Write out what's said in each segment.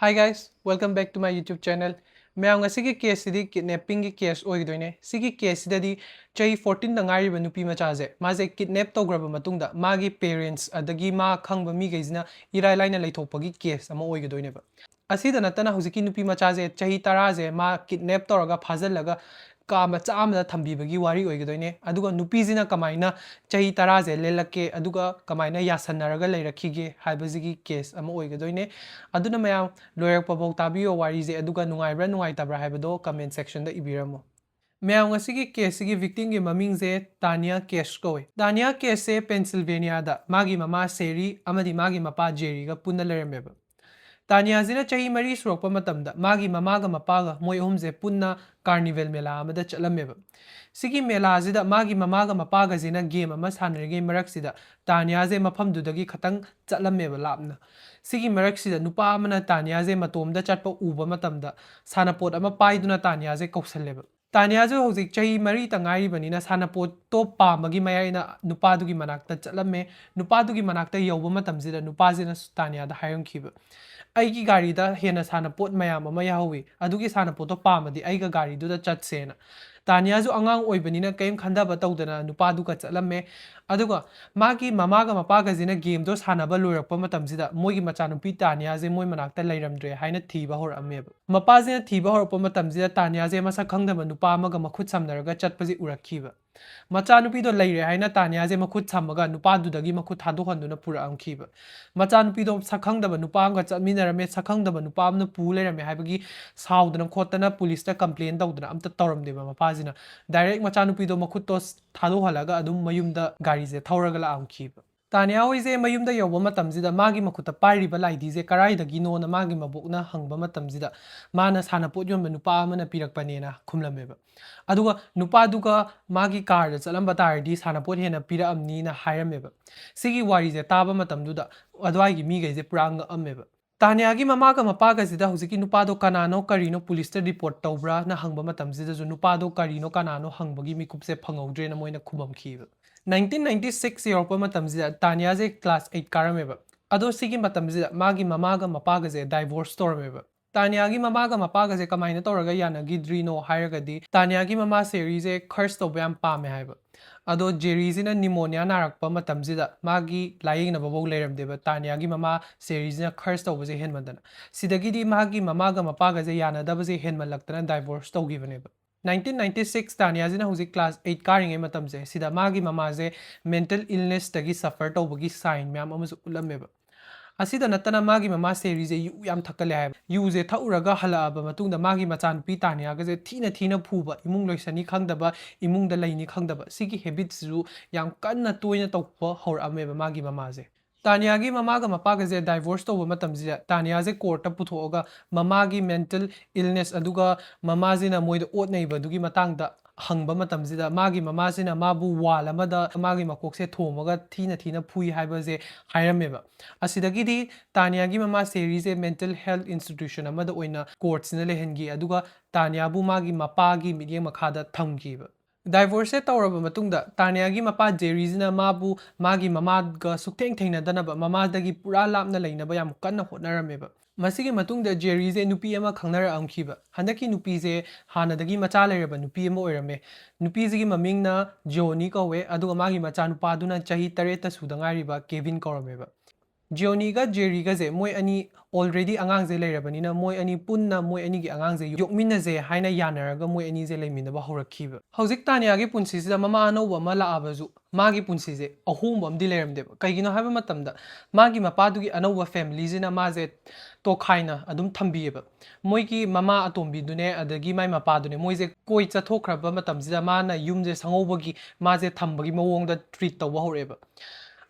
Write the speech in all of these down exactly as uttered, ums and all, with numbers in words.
Hi guys, welcome back to my YouTube channel. ꯃꯌꯥꯝ, ꯉꯁꯤꯒꯤ ꯀꯦꯁꯁꯤꯗꯤ ꯀꯤꯗꯅꯦꯄꯤꯡꯒꯤ case ꯑꯣꯏꯒꯗꯣꯏꯅꯦ꯫ ꯁꯤꯒꯤ ꯀꯦꯁꯁꯤꯗꯗꯤ ꯆꯍꯤ ꯐꯣꯔꯇꯤꯟꯗ ꯉꯥꯏꯔꯤꯕ ꯅꯨꯄꯤ ꯃꯆꯥꯁꯦ, ꯃꯥꯁꯦ ꯀꯤꯗꯅꯦꯞ ꯇꯧꯈ꯭ꯔꯕ ꯃꯇꯨꯡꯗ ꯃꯥꯒꯤ ꯄꯦꯔꯦꯟꯁ ꯑꯗꯒꯤ ꯃꯥ ꯈꯪꯕ ꯃꯤꯈꯩꯁꯤꯅ ꯏꯔꯥꯏ ꯂꯥꯏꯅ ꯂꯩꯊꯣꯛꯄꯒꯤ ꯀꯦꯁ ꯑꯃ ꯑꯣꯏꯒꯗꯣꯏꯅꯦꯕ꯫ ꯑꯁꯤꯗ ꯅꯠꯇꯅ ꯍꯧꯖꯤꯛꯀꯤ ꯅꯨꯄꯤ ꯃꯆꯥꯁꯦ ꯆꯍꯤ ꯇꯔꯥꯁꯦ ꯃꯥ ꯀꯤꯗꯅꯦꯞ ꯇꯧꯔꯒ ꯐꯥꯖꯤꯜꯂꯒ ꯀꯥ ꯃꯆꯥ ꯑꯃꯗ ꯊꯝꯕꯤꯕꯒꯤ ꯋꯥꯔꯤ ꯑꯣꯏꯒꯗꯣꯏꯅꯦ꯫ ꯑꯗꯨꯒ ꯅꯨꯄꯤꯁꯤꯅ ꯀꯃꯥꯏꯅ ꯆꯍꯤ ꯇꯔꯥꯁꯦ ꯂꯦꯜꯂꯛꯀꯦ, ꯑꯗꯨꯒ ꯀꯃꯥꯏꯅ ꯌꯥꯁꯟꯅꯔꯒ ꯂꯩꯔꯛꯈꯤꯒꯦ ꯍꯥꯏꯕꯁꯤꯒꯤ ꯀꯦꯁ ꯑꯃ ꯑꯣꯏꯒꯗꯣꯏꯅꯦ꯫ ꯑꯗꯨꯅ ꯃꯌꯥꯝ, ꯂꯣꯏꯔꯛꯄꯐꯥꯎ ꯇꯥꯕꯤꯌꯣ ꯋꯥꯔꯤꯁꯦ, ꯑꯗꯨꯒ ꯅꯨꯡꯉꯥꯏꯕ꯭ꯔꯥ ꯅꯨꯡꯉꯥꯏꯇꯕ꯭ꯔꯥ ꯍꯥꯏꯕꯗꯣ ꯀꯃꯦꯟ ꯁꯦꯛꯁꯟꯗ ꯏꯕꯤꯔꯝꯃꯣ꯫ ꯃꯌꯥꯝ, ꯉꯁꯤꯒꯤ ꯀꯦꯁꯁꯤꯒꯤ ꯚꯤꯛꯇꯤꯝꯒꯤ ꯃꯃꯤꯡꯁꯦ ꯇꯥꯅꯤꯌꯥ ꯀꯦꯁ ꯀꯧꯋꯦ꯫ ꯇꯥꯅꯤꯌꯥ ꯀꯦꯁꯁꯦ ꯄꯦꯟꯁꯤꯜꯚꯦꯅꯤꯌꯥꯗ ꯃꯥꯒꯤ ꯃꯃꯥ ꯁꯦꯔꯤ ꯑꯃꯗꯤ ꯃꯥꯒꯤ ꯃꯄꯥ ꯖꯦꯔꯤꯒ ꯄꯨꯟꯅ ꯂꯩꯔꯝꯃꯦꯕ꯫ ꯇꯥꯅꯤꯌꯥꯁꯤꯅ ꯆꯍꯤ ꯃꯔꯤ ꯁꯨꯔꯛꯄ ꯃꯇꯝꯗ ꯃꯥꯒꯤ ꯃꯃꯥꯒ ꯃꯄꯥꯒ ꯃꯣꯏ ꯑꯍꯨꯝꯁꯦ ꯄꯨꯟꯅ ꯀꯥꯔꯅꯤꯚꯦꯜ ꯃꯦꯂꯥ ꯑꯃꯗ ꯆꯠꯂꯝꯃꯦꯕ꯫ ꯁꯤꯒꯤ ꯃꯦꯂꯥꯁꯤꯗ ꯃꯥꯒꯤ ꯃꯃꯥꯒ ꯃꯄꯥꯒꯁꯤꯅ ꯒꯦꯝ ꯑꯃ ꯁꯥꯟꯅꯔꯤꯉꯩ ꯃꯔꯛꯁꯤꯗ ꯇꯥꯅꯤꯌꯥꯁꯦ ꯃꯐꯝꯗꯨꯗꯒꯤ ꯈꯇꯪ ꯆꯠꯂꯝꯃꯦꯕ, ꯂꯥꯞꯅ꯫ ꯁꯤꯒꯤ ꯃꯔꯛꯁꯤꯗ ꯅꯨꯄꯥ ꯑꯃꯅ ꯇꯥꯅꯤꯌꯥꯁꯦ ꯃꯇꯣꯝꯗ ꯆꯠꯄ ꯎꯕ ꯃꯇꯝꯗ ꯁꯥꯟꯅꯄꯣꯠ ꯑꯃ ꯄꯥꯏꯗꯨꯅ ꯇꯥꯅꯤꯌꯥꯁꯦ ꯀꯧꯁꯜꯂꯦꯕ꯫ ꯇꯥꯅꯤꯌꯥꯁꯨ ꯍꯧꯖꯤꯛ ꯆꯍꯤ ꯃꯔꯤꯇ ꯉꯥꯏꯔꯤꯕꯅꯤꯅ ꯁꯥꯟꯅꯄꯣꯠꯇꯣ ꯄꯥꯝꯕꯒꯤ ꯃꯌꯥꯏꯅ ꯅꯨꯄꯥꯗꯨꯒꯤ ꯃꯅꯥꯛꯇ ꯆꯠꯂꯝꯃꯦ꯫ ꯅꯨꯄꯥꯗꯨꯒꯤ ꯃꯅꯥꯛꯇ ꯌꯧꯕ ꯃꯇꯝꯁꯤꯗ ꯅꯨꯄꯥꯁꯤꯅ ꯇꯥꯅꯤꯌꯥꯗ ꯍꯥꯏꯔꯝꯈꯤꯕ, "ꯑꯩꯒꯤ ꯒꯥꯔꯤꯗ ꯍꯦꯟꯅ ꯁꯥꯟꯅꯄꯣꯠ ꯃꯌꯥꯝ ꯑꯃ ꯌꯥꯍꯧꯋꯤ, ꯑꯗꯨꯒꯤ ꯁꯥꯟꯅꯄꯣꯠꯇꯣ ꯄꯥꯝꯃꯗꯤ ꯑꯩꯒ ꯒꯥꯔꯤꯗꯨꯗ ꯆꯠꯁꯦꯅ"꯫ ꯇꯥꯅꯤꯌꯥꯁꯨ ꯑꯉꯥꯡ ꯑꯣꯏꯕꯅꯤꯅ ꯀꯔꯤꯝ ꯈꯟꯊꯕ ꯇꯧꯗꯅ ꯅꯨꯄꯥꯗꯨꯒ ꯆꯠꯂꯝꯃꯦ꯫ ꯑꯗꯨꯒ ꯃꯥꯒꯤ ꯃꯃꯥꯒ ꯃꯄꯥꯒꯁꯤꯅ ꯒꯦꯝꯗꯣ ꯁꯥꯟꯅꯕ ꯂꯣꯏꯔꯛꯄ ꯃꯇꯝꯁꯤꯗ ꯃꯣꯏꯒꯤ ꯃꯆꯥꯅꯨꯄꯤ ꯇꯥꯅꯤꯌꯥꯁꯦ ꯃꯣꯏ ꯃꯅꯥꯛꯇ ꯂꯩꯔꯝꯗ꯭ꯔꯦ ꯍꯥꯏꯅ ꯊꯤꯕ ꯍꯧꯔꯛꯑꯝꯃꯦꯕ꯫ ꯃꯄꯥꯁꯤꯅ ꯊꯤꯕ ꯍꯧꯔꯛꯄ ꯃꯇꯝꯁꯤꯗ ꯇꯥꯅꯤꯌꯥꯁꯦ ꯃꯁꯛ ꯈꯪꯗꯕ ꯅꯨꯄꯥ ꯑꯃꯒ ꯃꯈꯨꯠ ꯁꯝꯅꯔꯒ ꯆꯠꯄꯁꯤ ꯎꯔꯛꯈꯤꯕ꯫ ꯃꯆꯥꯅꯨꯄꯤꯗꯣ ꯂꯩꯔꯦ ꯍꯥꯏꯅ ꯇꯥꯅꯤꯌꯥꯁꯦ ꯃꯈꯨꯠ ꯁꯝꯃꯒ ꯅꯨꯄꯥꯗꯨꯗꯒꯤ ꯃꯈꯨꯠ ꯊꯥꯗꯣꯛꯍꯟꯗꯨꯅ ꯄꯨꯔꯛꯑꯝꯈꯤꯕ꯫ ꯃꯆꯥꯅꯨꯄꯤꯗꯣ ꯁꯛꯈꯪꯗꯕ ꯅꯨꯄꯥ ꯑꯃꯒ ꯆꯠꯃꯤꯟꯅꯔꯝꯃꯦ, ꯁꯛꯈꯪꯗꯕ ꯅꯨꯄꯥ ꯑꯃꯅ ꯄꯨ ꯂꯩꯔꯝꯃꯦ ꯍꯥꯏꯕꯒꯤ ꯁꯥꯎꯗꯅ ꯈꯣꯠꯇꯅ ꯄꯨꯂꯤꯁꯇ ꯀꯝꯄ꯭ꯂꯦꯟ ꯇꯧꯗꯅ ꯑꯝꯇ ꯇꯧꯔꯝꯗꯦꯕ ꯃꯄꯥꯁꯤꯅ꯫ ꯗꯥꯏꯔꯦꯛ ꯃꯆꯥꯅꯨꯄꯤꯗꯣ ꯃꯈꯨꯠꯇꯣ ꯊꯥꯗꯣꯛꯍꯜꯂꯒ ꯑꯗꯨꯝ ꯃꯌꯨꯝꯗ ꯒꯥꯔꯤꯁꯦ ꯊꯧꯔꯒ ꯂꯥꯛꯑꯝꯈꯤꯕ꯫ ꯇꯥꯅꯤꯌꯥ ꯍꯣꯏꯁꯦ ꯃꯌꯨꯝꯗ ꯌꯧꯕ ꯃꯇꯝꯁꯤꯗ ꯃꯥꯒꯤ ꯃꯈꯨꯠꯇ ꯄꯥꯏꯔꯤꯕ ꯂꯥꯏꯙꯤꯁꯦ ꯀꯔꯥꯏꯗꯒꯤꯅꯣꯅ ꯃꯥꯒꯤ ꯃꯕꯣꯛꯅ ꯍꯪꯕ ꯃꯇꯝꯁꯤꯗ ꯃꯥꯅ ꯁꯥꯟꯅꯄꯣꯠ ꯌꯣꯟꯕ ꯅꯨꯄꯥ ꯑꯃꯅ ꯄꯤꯔꯛꯄꯅꯦꯅ ꯈꯨꯝꯂꯝꯃꯦꯕ꯫ ꯑꯗꯨꯒ ꯅꯨꯄꯥꯗꯨꯒ ꯃꯥꯒꯤ ꯀꯥꯔꯗ ꯆꯠꯂꯝꯕ ꯇꯥꯔꯗꯤ ꯁꯥꯟꯅꯄꯣꯠ ꯍꯦꯟꯅ ꯄꯤꯔꯛꯑꯝꯅꯤꯅ ꯍꯥꯏꯔꯝꯃꯦꯕ꯫ ꯁꯤꯒꯤ ꯋꯥꯔꯤꯁꯦ ꯇꯥꯕ ꯃꯇꯝꯗꯨꯗ ꯑꯗꯨꯋꯥꯏꯒꯤ ꯃꯤꯈꯩꯁꯦ ꯄꯨꯔꯥ ꯉꯛꯑꯝꯃꯦꯕ꯫ ꯇꯥꯅꯤꯌꯥꯒꯤ ꯃꯃꯥꯒ ꯃꯄꯥꯒꯁꯤꯗ ꯍꯧꯖꯤꯛꯀꯤ ꯅꯨꯄꯥꯗꯣ ꯀꯅꯥꯅꯣ ꯀꯔꯤꯅꯣ ꯄꯨꯂꯤꯁꯇ ꯔꯤꯄꯣꯔꯠ ꯇꯧꯕ꯭ꯔꯥꯅ ꯍꯪꯕ ꯃꯇꯝꯁꯤꯗꯁꯨ ꯅꯨꯄꯥꯗꯣ ꯀꯔꯤꯅꯣ ꯀꯅꯥꯅꯣ ꯍꯪꯕꯒꯤ ꯃꯤꯀꯨꯞꯁꯦ ꯐꯪꯍꯧꯗ꯭ꯔꯦꯅ ꯃꯣꯏꯅ ꯈꯨꯝꯃꯝꯈꯤꯕ꯫ ꯅꯥꯏꯟꯇꯤꯟ ꯅꯥꯏꯟꯇꯤ ꯁꯤꯛꯁ ꯌꯧꯔꯛꯄ ꯃꯇꯝꯁꯤꯗ ꯇꯥꯅꯤꯌꯥꯁꯦ ꯀ꯭ꯂꯥꯁ ꯑꯩꯠ ꯀꯥꯔꯝꯃꯦꯕ꯫ ꯑꯗꯣ ꯁꯤꯒꯤ ꯃꯇꯝꯁꯤꯗ ꯃꯥꯒꯤ ꯃꯃꯥꯒ ꯃꯄꯥꯒꯁꯦ divorce ꯇꯧꯔꯝꯃꯦꯕ꯫ ꯇꯥꯅꯤꯌꯥꯒꯤ ꯃꯃꯥꯒ ꯃꯄꯥꯒꯁꯦ ꯀꯃꯥꯏꯅ ꯇꯧꯔꯒ ꯌꯥꯅꯈꯤꯗ꯭ꯔꯤꯅꯣ ꯍꯥꯏꯔꯒꯗꯤ, ꯇꯥꯅꯤꯌꯥꯒꯤ ꯃꯃꯥ ꯁꯦꯔꯤꯁꯦ curse ꯇꯧꯕ ꯌꯥꯝ ꯄꯥꯝꯃꯦ ꯍꯥꯏꯕ꯫ ꯑꯗꯣ ꯖꯦꯔꯤꯁꯤꯅ pneumonia ꯅꯥꯔꯛꯄ ꯃꯇꯝꯁꯤꯗ ꯃꯥꯒꯤ ꯂꯥꯏꯌꯦꯡꯅꯕꯐꯥꯎ ꯂꯩꯔꯝꯗꯦꯕ, ꯇꯥꯅꯤꯌꯥꯒꯤ ꯃꯃꯥ ꯁꯦꯔꯤꯁꯤꯅ curse ꯇꯧꯕꯁꯦ ꯍꯦꯟꯃꯟꯗꯅ꯫ ꯁꯤꯗꯒꯤꯗꯤ ꯃꯥꯒꯤ ꯃꯃꯥꯒ ꯃꯄꯥꯒꯁꯦ ꯌꯥꯅꯗꯕꯁꯦ ꯍꯦꯟꯃꯜꯂꯛꯇꯅ divorce ꯇꯧꯈꯤꯕꯅꯦꯕ꯫ Nineteen ninety six, ꯇꯥꯅꯤꯌꯥꯁꯤꯅ ꯍꯧꯖꯤꯛ class eight ꯀꯥꯔꯤꯉꯩ ꯃꯇꯝꯁꯦ, ꯁꯤꯗ ꯃꯥꯒꯤ ꯃꯃꯥꯁꯦ mental illnessꯇꯒꯤ suffer ꯇꯧꯕꯒꯤ sign ꯃꯌꯥꯝ ꯑꯃꯁꯨ ꯎꯠꯂꯝꯃꯦꯕ꯫ ꯑꯁꯤꯗ ꯅꯠꯇꯅ ꯃꯥꯒꯤ ꯃꯃꯥ ꯁꯦꯔꯤꯁꯦ ꯌꯨ ꯌꯥꯝ ꯊꯛꯀꯜꯂꯦ ꯍꯥꯏꯕ꯫ ꯌꯨꯁꯦ ꯊꯛꯎꯔꯒ ꯍꯜꯂꯛꯑꯕ ꯃꯇꯨꯡꯗ ꯃꯥꯒꯤ ꯃꯆꯥꯅꯨꯄꯤ ꯇꯥꯅꯤꯌꯥꯒꯁꯦ ꯊꯤꯅ ꯊꯤꯅ ꯐꯨꯕ, ꯏꯃꯨꯡ ꯂꯣꯏꯁꯅꯤ ꯈꯪꯗꯕ, ꯏꯃꯨꯡꯗ ꯂꯩꯅꯤ ꯈꯪꯗꯕ, ꯁꯤꯒꯤ habitꯁꯤꯁꯨ ꯌꯥꯝ ꯀꯟꯅ ꯇꯣꯏꯅ ꯇꯧꯕ ꯍꯧꯔꯛꯑꯝꯃꯦꯕ ꯃꯥꯒꯤ ꯃꯃꯥꯁꯦ꯫ ꯇꯥꯅꯤꯌꯥꯒꯤ ꯃꯃꯥꯒ ꯃꯄꯥꯒꯁꯦ divorce ꯇꯧꯕ ꯃꯇꯝꯁꯤꯗ ꯇꯥꯅꯤꯌꯥꯁꯦ courtꯇ ꯄꯨꯊꯣꯛꯑꯒ ꯃꯃꯥꯒꯤ mental illness ꯑꯗꯨꯒ ꯃꯃꯥꯁꯤꯅ ꯃꯣꯏꯗ ꯑꯣꯠ ꯅꯩꯕꯗꯨꯒꯤ ꯃꯇꯥꯡꯗ ꯍꯪꯕ ꯃꯇꯝꯁꯤꯗ ꯃꯥꯒꯤ ꯃꯃꯥꯁꯤꯅ ꯃꯥꯕꯨ wall ꯑꯃꯗ ꯃꯥꯒꯤ ꯃꯀꯣꯛꯁꯦ ꯊꯣꯝꯃꯒ ꯊꯤꯅ ꯊꯤꯅ ꯐꯨꯏ ꯍꯥꯏꯕꯁꯦ ꯍꯥꯏꯔꯝꯃꯦꯕ꯫ ꯑꯁꯤꯗꯒꯤꯗꯤ ꯇꯥꯅꯤꯌꯥꯒꯤ ꯃꯃꯥ ꯁꯦꯔꯤꯁꯦ mental health institution ꯑꯃꯗ ꯑꯣꯏꯅ courtꯁꯤꯅ ꯂꯩꯍꯟꯈꯤ, ꯑꯗꯨꯒ ꯇꯥꯅꯤꯌꯥꯕꯨ ꯃꯥꯒꯤ ꯃꯄꯥꯒꯤ ꯃꯤꯠꯌꯦꯡ ꯃꯈꯥꯗ ꯊꯝꯈꯤꯕ꯫ Divorceꯁꯦ ꯇꯧꯔꯕ ꯃꯇꯨꯡꯗ ꯇꯥꯅꯤꯌꯥꯒꯤ ꯃꯄꯥ ꯖꯦꯔꯤꯁꯤꯅ ꯃꯥꯕꯨ ꯃꯥꯒꯤ ꯃꯃꯥꯒ ꯁꯨꯛꯊꯦꯡ ꯊꯦꯡꯅꯗꯅꯕ, ꯃꯃꯥꯗꯒꯤ ꯄꯨꯔꯥ ꯂꯥꯞꯅ ꯂꯩꯅꯕ ꯌꯥꯝ ꯀꯟꯅ ꯍꯣꯠꯅꯔꯝꯃꯦꯕ꯫ ꯃꯁꯤꯒꯤ ꯃꯇꯨꯡꯗ ꯖꯦꯔꯤꯁꯦ ꯅꯨꯄꯤ ꯑꯃ ꯈꯪꯅꯔꯛꯑꯝꯈꯤꯕ꯫ ꯍꯟꯗꯛꯀꯤ ꯅꯨꯄꯤꯁꯦ ꯍꯥꯟꯅꯗꯒꯤ ꯃꯆꯥ ꯂꯩꯔꯕ ꯅꯨꯄꯤ ꯑꯃ ꯑꯣꯏꯔꯝꯃꯦ꯫ ꯅꯨꯄꯤꯁꯤꯒꯤ ꯃꯃꯤꯡꯅ ꯖꯤꯑꯣꯅꯤ ꯀꯧꯋꯦ, ꯑꯗꯨꯒ ꯃꯥꯒꯤ ꯃꯆꯥꯅꯨꯄꯥꯗꯨꯅ ꯆꯍꯤ ꯇꯔꯦꯠꯇ ꯁꯨꯗ ꯉꯥꯏꯔꯤꯕ ꯀꯦꯚꯤꯟ ꯀꯧꯔꯝꯃꯦꯕ꯫ ꯖꯤꯑꯣꯅꯤꯒ ꯖꯦꯔꯤꯒꯁꯦ ꯃꯣꯏ ꯑꯅꯤ already ꯑꯉꯥꯡꯁꯦ ꯂꯩꯔꯕꯅꯤꯅ ꯃꯣꯏ ꯑꯅꯤ ꯄꯨꯟꯅ ꯃꯣꯏ ꯑꯅꯤꯒꯤ ꯑꯉꯥꯡꯁꯦ ꯌꯣꯛꯃꯤꯟꯅꯁꯦ ꯍꯥꯏꯅ ꯌꯥꯅꯔꯒ ꯃꯣꯏ ꯑꯅꯤꯁꯦ ꯂꯩꯃꯤꯟꯅꯕ ꯍꯧꯔꯛꯈꯤꯕ꯫ ꯍꯧꯖꯤꯛ ꯇꯥꯅꯤꯌꯥꯒꯤ ꯄꯨꯟꯁꯤꯁꯤꯗ ꯃꯃꯥ ꯑꯅꯧꯕ ꯑꯃ ꯂꯥꯛꯑꯕꯁꯨ ꯃꯥꯒꯤ ꯄꯨꯟꯁꯤꯁꯦ ꯑꯍꯣꯡꯕ ꯑꯃꯗꯤ ꯂꯩꯔꯝꯗꯦꯕ꯫ ꯀꯩꯒꯤꯅꯣ ꯍꯥꯏꯕ ꯃꯇꯝꯗ ꯃꯥꯒꯤ ꯃꯄꯥꯗꯨꯒꯤ ꯑꯅꯧꯕ familyꯁꯤꯅ ꯃꯥꯁꯦ ꯇꯣꯈꯥꯏꯅ ꯑꯗꯨꯝ ꯊꯝꯕꯤꯌꯦꯕ꯫ ꯃꯣꯏꯒꯤ ꯃꯃꯥ ꯑꯇꯣꯝꯕꯤꯗꯨꯅꯦ ꯑꯗꯒꯤ ꯃꯥꯏ ꯃꯄꯥꯗꯨꯅꯦ ꯃꯣꯏꯁꯦ ꯀꯣꯏ ꯆꯠꯊꯣꯛꯈ꯭ꯔꯕ ꯃꯇꯝꯁꯤꯗ ꯃꯥꯅ ꯌꯨꯝꯁꯦ ꯁꯪꯍꯧꯕꯒꯤ ꯃꯥꯁꯦ ꯊꯝꯕꯒꯤ ꯃꯑꯣꯡꯗ treat ꯇꯧꯕ ꯍꯧꯔꯛꯑꯦꯕ꯫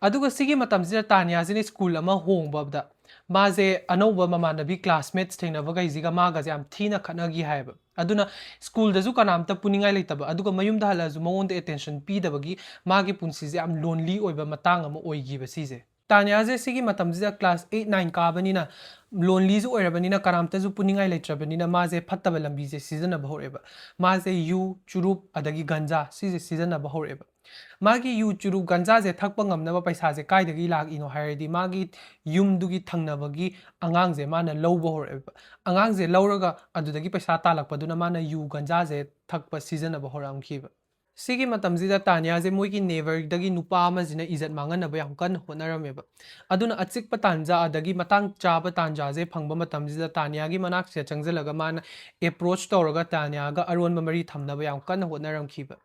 ꯑꯗꯨꯒ ꯁꯤꯒꯤ ꯃꯇꯝꯁꯤꯗ ꯇꯥꯅꯤꯌꯥꯁꯤꯅ school ꯑꯃ ꯍꯣꯡꯕꯗ ꯃꯥꯁꯦ ꯑꯅꯧꯕ ꯃꯃꯥꯟꯅꯕꯤ classmates ꯊꯦꯡꯅꯕꯈꯩꯁꯤꯒ ꯃꯥꯒꯁꯦ ꯌꯥꯝ ꯊꯤꯅ ꯈꯠꯅꯈꯤ ꯍꯥꯏꯌꯦꯕ꯫ ꯑꯗꯨꯅ schoolꯗꯁꯨ ꯀꯅꯥꯝꯇ ꯄꯨꯅꯤꯡꯉꯥꯏ ꯂꯩꯇꯕ, ꯑꯗꯨꯒ ꯃꯌꯨꯝꯗ ꯍꯜꯂꯛꯑꯁꯨ ꯃꯉꯣꯟꯗ attention ꯄꯤꯗꯕꯒꯤ ꯃꯥꯒꯤ ꯄꯨꯟꯁꯤꯁꯦ ꯌꯥꯝ lonely ꯑꯣꯏꯕ ꯃꯇꯥꯡ ꯑꯃ ꯑꯣꯏꯈꯤꯕ ꯁꯤꯁꯦ꯫ ꯇꯥꯅꯤꯌꯥꯁꯦ ꯁꯤꯒꯤ ꯃꯇꯝꯁꯤꯗ class eight nine ꯀꯥꯕꯅꯤꯅ, ꯂꯣꯟꯂꯤꯁꯨ ꯑꯣꯏꯔꯕꯅꯤꯅ, ꯀꯅꯥꯝꯇꯁꯨ ꯄꯨꯅꯤꯡꯉꯥꯏ ꯂꯩꯇ꯭ꯔꯕꯅꯤꯅ, ꯃꯥꯁꯦ ꯐꯠꯇꯕ ꯂꯝꯕꯤꯁꯦ ꯁꯤꯖꯤꯟꯅꯕ ꯍꯧꯔꯛꯑꯦꯕ꯫ ꯃꯥꯁꯦ ꯌꯨ, ꯆꯨꯔꯨꯞ, ꯑꯗꯒꯤ ꯒꯟꯖꯥ, ꯁꯤꯁꯦ ꯁꯤꯖꯤꯟꯅꯕ ꯍꯧꯔꯛꯑꯦꯕ꯫ ꯃꯥꯒꯤ ꯌꯨ, ꯆꯨꯔꯨꯞ, ꯒꯟꯖꯥꯁꯦ ꯊꯛꯄ ꯉꯝꯅꯕ ꯄꯩꯁꯥꯁꯦ ꯀꯥꯏꯗꯒꯤ ꯂꯥꯛꯏꯅꯣ ꯍꯥꯏꯔꯗꯤ, ꯃꯥꯒꯤ ꯌꯨꯝꯗꯨꯒꯤ ꯊꯪꯅꯕꯒꯤ ꯑꯉꯥꯡꯁꯦ ꯃꯥꯅ ꯂꯧꯕ ꯍꯧꯔꯛꯑꯦꯕ꯫ ꯑꯉꯥꯡꯁꯦ ꯂꯧꯔꯒ ꯑꯗꯨꯗꯒꯤ ꯄꯩꯁꯥ ꯇꯥꯜꯂꯛꯄꯗꯨꯅ ꯃꯥꯅ ꯌꯨ, ꯒꯟꯖꯥꯁꯦ ꯊꯛꯄ ꯁꯤꯖꯤꯟꯅꯕ ꯍꯧꯔꯛꯑꯝꯈꯤꯕ꯫ ꯁꯤꯒꯤ ꯃꯇꯝꯁꯤꯗ ꯇꯥꯅꯤꯌꯥꯁꯦ ꯃꯣꯏꯒꯤ neighbourꯗꯒꯤ ꯅꯨꯄꯥ ꯑꯃꯁꯤꯅ ꯏꯖꯠ ꯃꯥꯡꯍꯟꯅꯕ ꯌꯥꯝ ꯀꯟꯅ ꯍꯣꯠꯅꯔꯝꯃꯦꯕ꯫ ꯑꯗꯨꯅ ꯑꯆꯤꯛꯄ ꯇꯥꯟꯖꯥ ꯑꯗꯒꯤ ꯃꯇꯥꯡ ꯆꯥꯕ ꯇꯥꯟꯖꯥꯁꯦ ꯐꯪꯕ ꯃꯇꯝꯁꯤꯗ ꯇꯥꯅꯤꯌꯥꯒꯤ ꯃꯅꯥꯛꯁꯤꯗ ꯆꯪꯁꯤꯜꯂꯒ ꯃꯥꯅ approach ꯇꯧꯔꯒ ꯇꯥꯅꯤꯌꯥꯒ ꯑꯔꯣꯟꯕ ꯃꯔꯤ ꯊꯝꯅꯕ ꯌꯥꯝ ꯀꯟꯅ ꯍꯣꯠꯅꯔꯝꯈꯤꯕ꯫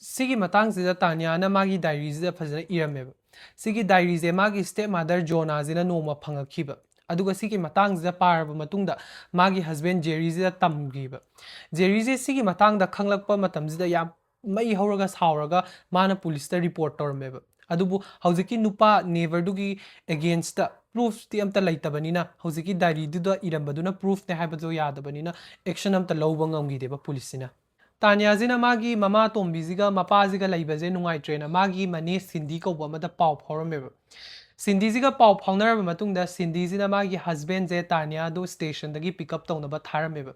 ꯁꯤꯒꯤ ꯃꯇꯥꯡꯁꯤꯗ ꯇꯥꯅꯤꯌꯥꯅ ꯃꯥꯒꯤ diaryꯁꯤꯗ ꯐꯖꯅ ꯏꯔꯝꯃꯦꯕ꯫ ꯁꯤꯒꯤ diaryꯁꯦ ꯃꯥꯒꯤ stepmother ꯖꯣꯅꯥꯁꯤꯅ ꯅꯣꯡꯃ ꯐꯪꯉꯛꯈꯤꯕ꯫ ꯑꯗꯨꯒ ꯁꯤꯒꯤ ꯃꯇꯥꯡꯁꯤꯗ ꯄꯥꯔꯕ ꯃꯇꯨꯡꯗ ꯃꯥꯒꯤ husband ꯖꯦꯔꯤꯁꯤꯗ ꯇꯝꯈꯤꯕ꯫ ꯖꯦꯔꯤꯁꯦ ꯁꯤꯒꯤ ꯃꯇꯥꯡꯗ ꯈꯪꯂꯛꯄ ꯃꯇꯝꯁꯤꯗ ꯌꯥꯝ ꯃꯩ ꯍꯧꯔꯒ ꯁꯥꯎꯔꯒ ꯃꯥꯅ ꯄꯨꯂꯤꯁꯇ report ꯇꯧꯔꯝꯃꯦꯕ꯫ ꯑꯗꯨꯕꯨ ꯍꯧꯖꯤꯛꯀꯤ ꯅꯨꯄꯥ neighbourꯗꯨꯒꯤ againstꯇ proofsꯇꯤ ꯑꯝꯇ ꯂꯩꯇꯕꯅꯤꯅ, ꯍꯧꯖꯤꯛꯀꯤ diaryꯗꯨꯗ ꯏꯔꯝꯕꯗꯨꯅ proofꯅꯦ ꯍꯥꯏꯕꯗꯣ ꯌꯥꯗꯕꯅꯤꯅ, action ꯑꯝꯇ ꯂꯧꯕ ꯉꯝꯈꯤꯗꯦꯕ ꯄꯨꯂꯤꯁꯁꯤꯅ꯫ ꯇꯥꯅꯤꯌꯥꯁꯤꯅ ꯃꯥꯒꯤ ꯃꯃꯥ ꯑꯇꯣꯝꯕꯤꯁꯤꯒ ꯃꯄꯥꯁꯤꯒ ꯂꯩꯕꯁꯦ ꯅꯨꯡꯉꯥꯏꯇ꯭ꯔꯦꯅ ꯃꯥꯒꯤ ꯃꯅꯦ ꯁꯤꯟꯗꯤ ꯀꯧꯕ ꯑꯃꯗ ꯄꯥꯎ ꯐꯥꯎꯔꯝꯃꯦꯕ꯫ ꯁꯤꯟꯗꯤꯁꯤꯒ ꯄꯥꯎ ꯐꯥꯎꯅꯔꯕ ꯃꯇꯨꯡꯗ ꯁꯤꯟꯗꯤꯁꯤꯅ ꯃꯥꯒꯤ husbandꯁꯦ ꯇꯥꯅꯤꯌꯥꯗꯨ stationꯗꯒꯤ pick up ꯇꯧꯅꯕ ꯊꯥꯔꯝꯃꯦꯕ꯫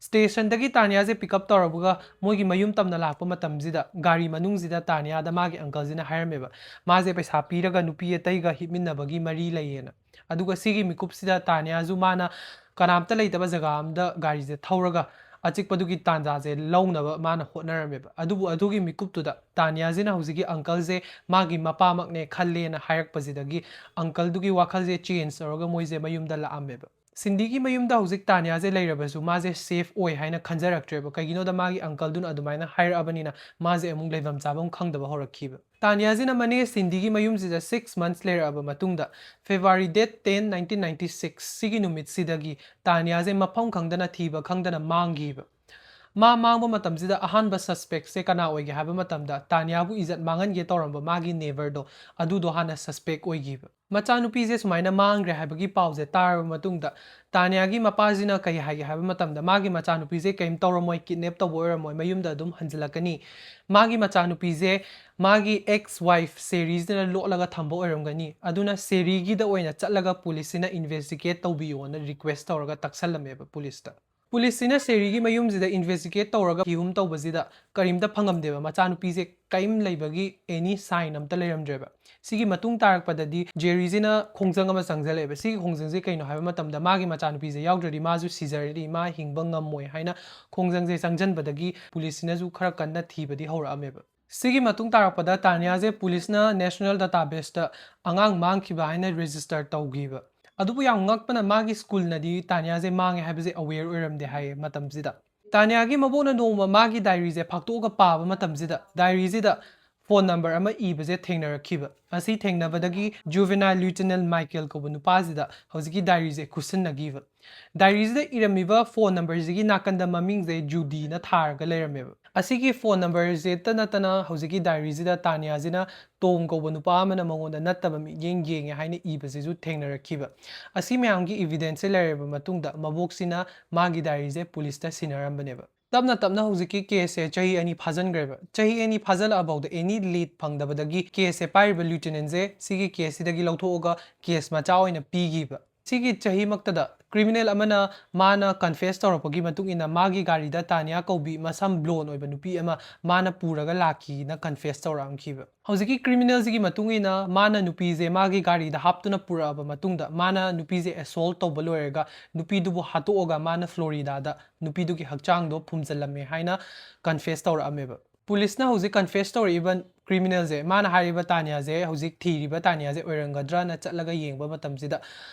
Stationꯗꯒꯤ ꯇꯥꯅꯤꯌꯥꯁꯦ pick up ꯇꯧꯔꯕꯒ ꯃꯣꯏꯒꯤ ꯃꯌꯨꯝ ꯇꯝꯅ ꯂꯥꯛꯄ ꯃꯇꯝꯁꯤꯗ, ꯒꯥꯔꯤ ꯃꯅꯨꯡꯁꯤꯗ ꯇꯥꯅꯤꯌꯥꯗ ꯃꯥꯒꯤ uncleꯁꯤꯅ ꯍꯥꯏꯔꯝꯃꯦꯕ, ꯃꯥꯁꯦ ꯄꯩꯁꯥ ꯄꯤꯔꯒ ꯅꯨꯄꯤ ꯑꯇꯩꯒ ꯍꯤꯞꯃꯤꯟꯅꯕꯒꯤ ꯃꯔꯤ ꯂꯩꯌꯦꯅ꯫ ꯑꯗꯨꯒ ꯁꯤꯒꯤ ꯃꯤꯀꯨꯞꯁꯤꯗ ꯇꯥꯅꯤꯌꯥꯁꯨ ꯃꯥꯅ ꯀꯅꯥꯝꯇ ꯂꯩꯇꯕ ꯖꯒꯥ ꯑꯃꯗ ꯒꯥꯔꯤꯁꯦ ꯊꯧꯔꯒ ꯑꯆꯤꯛꯄꯗꯨꯒꯤ ꯇꯥꯟꯖꯥꯁꯦ ꯂꯧꯅꯕ ꯃꯥꯅ ꯍꯣꯠꯅꯔꯝꯃꯦꯕ꯫ ꯑꯗꯨꯕꯨ ꯑꯗꯨꯒꯤ ꯃꯤꯀꯨꯞꯇꯨꯗ ꯇꯥꯅꯤꯌꯥꯁꯤꯅ ꯍꯧꯖꯤꯛꯀꯤ uncleꯁꯦ ꯃꯥꯒꯤ ꯃꯄꯥꯃꯛꯅꯦ ꯈꯜꯂꯦꯅ ꯍꯥꯏꯔꯛꯄꯁꯤꯗꯒꯤ uncleꯗꯨꯒꯤ ꯋꯥꯈꯜꯁꯦ change ꯇꯧꯔꯒ ꯃꯣꯏꯁꯦ ꯃꯌꯨꯝꯗ ꯂꯥꯛꯑꯝꯃꯦꯕ꯫ ꯁꯤꯟꯗꯤꯒꯤ ꯃꯌꯨꯝꯗ ꯍꯧꯖꯤꯛ ꯇꯥꯅꯤꯌꯥꯁꯦ ꯂꯩꯔꯕꯁꯨ ꯃꯥꯁꯦ safe ꯑꯣꯏ ꯍꯥꯏꯅ ꯈꯟꯖꯔꯛꯇ꯭ꯔꯦꯕ꯫ ꯀꯩꯒꯤꯅꯣꯗ ꯃꯥꯒꯤ uncleꯗꯨꯅ ꯑꯗꯨꯃꯥꯏꯅ ꯍꯥꯏꯔꯛꯑꯕꯅꯤꯅ ꯃꯥꯁꯦ ꯑꯃꯨꯛ ꯂꯩꯐꯝ ꯆꯥꯐꯝ ꯈꯪꯗꯕ ꯍꯧꯔꯛꯈꯤꯕ꯫ ꯇꯥꯅꯤꯌꯥꯁꯤꯅ ꯃꯅꯦ ꯁꯤꯟꯗꯤꯒꯤ ꯃꯌꯨꯝꯁꯤꯗ six months ꯂꯩꯔꯛꯑꯕ ꯃꯇꯨꯡꯗ, February date ten, nineteen ninety six ꯁꯤꯒꯤ ꯅꯨꯃꯤꯠꯁꯤꯗꯒꯤ ꯇꯥꯅꯤꯌꯥꯁꯦ ꯃꯐꯝ ꯈꯪꯗꯅ, ꯊꯤꯕ ꯈꯪꯗꯅ ꯃꯥꯡꯈꯤꯕ꯫ ꯃꯥ ꯃꯥꯡꯕ ꯃꯇꯝꯁꯤꯗ ꯑꯍꯥꯟꯕ suspectꯁꯦ ꯀꯅꯥ ꯑꯣꯏꯒꯦ ꯍꯥꯏꯕ ꯃꯇꯝꯗ ꯇꯥꯅꯤꯌꯥꯕꯨ ꯏꯖꯠ ꯃꯥꯡꯍꯟꯒꯦ ꯇꯧꯔꯝꯕ ꯃꯥꯒꯤ neighbourꯗꯣ, ꯑꯗꯨꯗꯣ ꯍꯥꯟꯅ suspect ꯑꯣꯏꯈꯤꯕ꯫ ꯃꯆꯥꯅꯨꯄꯤꯁꯦ ꯁꯨꯃꯥꯏꯅ ꯃꯥꯡꯈ꯭ꯔꯦ ꯍꯥꯏꯕꯒꯤ ꯄꯥꯎꯁꯦ ꯇꯥꯔꯕ ꯃꯇꯨꯡꯗ ꯇꯥꯅꯤꯌꯥꯒꯤ ꯃꯄꯥꯁꯤꯅ ꯀꯩ ꯍꯥꯏꯒꯦ ꯍꯥꯏꯕ ꯃꯇꯝꯗ ꯃꯥꯒꯤ ꯃꯆꯥꯅꯨꯄꯤꯁꯦ ꯀꯔꯤꯝ ꯇꯧꯔꯝꯃꯣꯏ, kidnap ꯇꯧꯕ ꯑꯣꯏꯔꯝꯃꯣꯏ, ꯃꯌꯨꯝꯗ ꯑꯗꯨꯝ ꯍꯟꯖꯤꯜꯂꯛꯀꯅꯤ꯫ ꯃꯥꯒꯤ ꯃꯆꯥꯅꯨꯄꯤꯁꯦ ꯃꯥꯒꯤ ex wife ꯁꯦꯔꯤꯁꯤꯅ ꯂꯣꯠꯂꯒ ꯊꯝꯕ ꯑꯣꯏꯔꯝꯒꯅꯤ, ꯑꯗꯨꯅ ꯁꯦꯔꯤꯒꯤꯗ ꯑꯣꯏꯅ ꯆꯠꯂꯒ ꯄꯨꯂꯤꯁꯁꯤꯅ investigate ꯇꯧꯕꯤꯌꯣꯅ request ꯇꯧꯔꯒ ꯇꯛꯁꯜꯂꯝꯃꯦꯕ ꯄꯨꯂꯤꯁꯇ꯫ ꯄꯨꯂꯤꯁꯁꯤꯅ ꯁꯦꯔꯤꯒꯤ ꯃꯌꯨꯝꯁꯤꯗ investigate ꯇꯧꯔꯒ ꯊꯤꯍꯨꯝ ꯇꯧꯕꯁꯤꯗ ꯀꯔꯤꯝꯇ ꯐꯪꯉꯝꯗꯦꯕ꯫ ꯃꯆꯥꯅꯨꯄꯤꯁꯦ ꯀꯔꯤꯝ ꯂꯩꯕꯒꯤ any sign ꯑꯝꯇ ꯂꯩꯔꯝꯗ꯭ꯔꯦꯕ꯫ ꯁꯤꯒꯤ ꯃꯇꯨꯡ ꯇꯥꯔꯛꯄꯗꯗꯤ ꯖꯦꯔꯤꯁꯤꯅ ꯈꯣꯡꯖꯪ ꯑꯃ ꯆꯪꯁꯤꯜꯂꯛꯑꯦꯕ꯫ ꯁꯤꯒꯤ ꯈꯣꯡꯖꯪꯁꯦ ꯀꯩꯅꯣ ꯍꯥꯏꯕ ꯃꯇꯝꯗ ꯃꯥꯒꯤ ꯃꯆꯥꯅꯨꯄꯤꯁꯦ ꯌꯥꯎꯗ꯭ꯔꯗꯤ ꯃꯥꯁꯨ ꯁꯤꯖꯔꯅꯤ, ꯃꯥ ꯍꯤꯡꯕ ꯉꯝꯃꯣꯏ ꯍꯥꯏꯅ ꯈꯣꯡꯖꯪꯁꯦ ꯆꯪꯁꯤꯟꯕꯗꯒꯤ ꯄꯨꯂꯤꯁꯁꯤꯅꯁꯨ ꯈꯔ ꯀꯟꯅ ꯊꯤꯕꯗꯤ ꯍꯧꯔꯛꯑꯝꯃꯦꯕ꯫ ꯁꯤꯒꯤ ꯃꯇꯨꯡ ꯇꯥꯔꯛꯄꯗ ꯇꯥꯅꯤꯌꯥꯁꯦ ꯄꯨꯂꯤꯁꯅ national databaseꯇ ꯑꯉꯥꯡ ꯃꯥꯡꯈꯤꯕ ꯍꯥꯏꯅ register ꯇꯧꯈꯤꯕ꯫ ꯑꯗꯨꯕꯨ ꯌꯥꯝ ꯉꯛꯄꯅ ꯃꯥꯒꯤ ꯁ꯭ꯀꯨꯜꯅꯗꯤ ꯇꯥꯅꯤꯌꯥꯁꯦ ꯃꯥꯡꯉꯦ ꯍꯥꯏꯕꯁꯦ aware ꯑꯣꯏꯔꯝꯗꯦ ꯍꯥꯏꯌꯦ ꯃꯇꯝꯁꯤꯗ꯫ ꯇꯥꯅꯤꯌꯥꯒꯤ ꯃꯕꯣꯛꯅ ꯅꯣꯡꯃ ꯃꯥꯒꯤ diaryꯁꯦ ꯐꯥꯛꯇꯣꯛꯑꯒ ꯄꯥꯕ ꯃꯇꯝꯁꯤꯗ diaryꯁꯤꯗ phone number ꯑꯃ ꯏꯕꯁꯦ ꯊꯦꯡꯅꯔꯛꯈꯤꯕ꯫ ꯑꯁꯤ ꯊꯦꯡꯅꯕꯗꯒꯤ juvenile lieutenant Michael ꯀꯧꯕ ꯅꯨꯄꯥꯁꯤꯗ ꯍꯧꯖꯤꯛꯀꯤ diaryꯁꯦ ꯈꯨꯠꯁꯤꯟꯅꯈꯤꯕ꯫ Diaryꯁꯤꯗ ꯏꯔꯝꯃꯤꯕ phone numberꯁꯤꯒꯤ ꯅꯥꯀꯟꯗ ꯃꯃꯤꯡꯁꯦ ꯖꯨꯗꯤꯅ ꯊꯥꯔꯒ ꯂꯩꯔꯝꯃꯦꯕ꯫ ꯑꯁꯤꯒꯤ phone numberꯁꯤꯇ ꯅꯠꯇꯅ ꯍꯧꯖꯤꯛꯀꯤ diaryꯁꯤꯗ ꯇꯥꯅꯤꯌꯥꯁꯤꯅ ꯇꯣꯝ ꯀꯧꯕ ꯅꯨꯄꯥ ꯑꯃꯅ ꯃꯉꯣꯟꯗ ꯅꯠꯇꯕ ꯃꯤꯠꯌꯦꯡ ꯌꯦꯡꯉꯦ ꯍꯥꯏꯅ ꯏꯕꯁꯤꯁꯨ ꯊꯦꯡꯅꯔꯛꯈꯤꯕ꯫ ꯑꯁꯤ ꯃꯌꯥꯝꯒꯤ evidenceꯁꯦ ꯂꯩꯔꯕ ꯃꯇꯨꯡꯗ ꯃꯕꯣꯛꯁꯤꯅ ꯃꯥꯒꯤ diaryꯁꯦ ꯄꯨꯂꯤꯁꯇ ꯁꯤꯟꯅꯔꯝꯕꯅꯦꯕ꯫ ꯇꯞꯅ ꯇꯞꯅ ꯍꯧꯖꯤꯛꯀꯤ caseꯁꯦ ꯆꯍꯤ ꯑꯅꯤ ꯐꯥꯖꯤꯟꯈ꯭ꯔꯦꯕ꯫ ꯆꯍꯤ ꯑꯅꯤ ꯐꯥꯖꯤꯜꯂꯛꯑꯐꯥꯎꯗ any lead ꯐꯪꯗꯕꯗꯒꯤ caseꯁꯦ ꯄꯥꯏꯔꯤꯕ lieutenantꯁꯦ ꯁꯤꯒꯤ caseꯁꯤꯗꯒꯤ ꯂꯧꯊꯣꯛꯑꯒ case ꯃꯆꯥ ꯑꯣꯏꯅ ꯄꯤꯈꯤꯕ꯫ ꯁꯤꯒꯤ ꯆꯍꯤꯃꯛꯇꯗ criminal ꯑꯃꯅ ꯃꯥꯅ confess ꯇꯧꯔꯛꯄꯒꯤ ꯃꯇꯨꯡ ꯏꯟꯅ ꯃꯥꯒꯤ ꯒꯥꯔꯤꯗ ꯇꯥꯅꯤꯌꯥ ꯀꯧꯕꯤ ꯃꯁꯝ blonde ꯑꯣꯏꯕ ꯅꯨꯄꯤ ꯑꯃ ꯃꯥꯅ ꯄꯨꯔꯒ ꯂꯥꯛꯈꯤꯅ confess ꯇꯧꯔꯛꯑꯝꯈꯤꯕ꯫ ꯍꯧꯖꯤꯛꯀꯤ criminalꯁꯤꯒꯤ ꯃꯇꯨꯡ ꯏꯟꯅ ꯃꯥꯅ ꯅꯨꯄꯤꯁꯦ ꯃꯥꯒꯤ ꯒꯥꯔꯤꯗ ꯍꯥꯞꯇꯨꯅ ꯄꯨꯔꯛꯑꯕ ꯃꯇꯨꯡꯗ ꯃꯥꯅ ꯅꯨꯄꯤꯁꯦ assault ꯇꯧꯕ ꯂꯣꯏꯔꯒ ꯅꯨꯄꯤꯗꯨꯕꯨ ꯍꯥꯠꯇꯣꯛꯑꯒ ꯃꯥꯅ ꯐ꯭ꯂꯣꯔꯤꯗꯥꯗ ꯅꯨꯄꯤꯗꯨꯒꯤ ꯍꯛꯆꯥꯡꯗꯣ ꯐꯨꯝꯖꯤꯜꯂꯝꯃꯦ ꯍꯥꯏꯅ confess ꯇꯧꯔꯛꯑꯝꯃꯦꯕ꯫ ꯄꯨꯂꯤꯁꯅ ꯍꯧꯖꯤꯛ confess ꯇꯧꯔꯛꯏꯕ criminalꯁꯦ, ꯃꯥꯅ ꯍꯥꯏꯔꯤꯕ ꯇꯥꯅꯤꯌꯥꯁꯦ, ꯍꯧꯖꯤꯛ ꯊꯤꯔꯤꯕ ꯇꯥꯅꯤꯌꯥꯁꯦ ꯑꯣꯏꯔꯝꯒꯗ꯭ꯔꯅ ꯆꯠꯂꯒ ꯌꯦꯡꯕ ꯃꯇꯝꯁꯤꯗ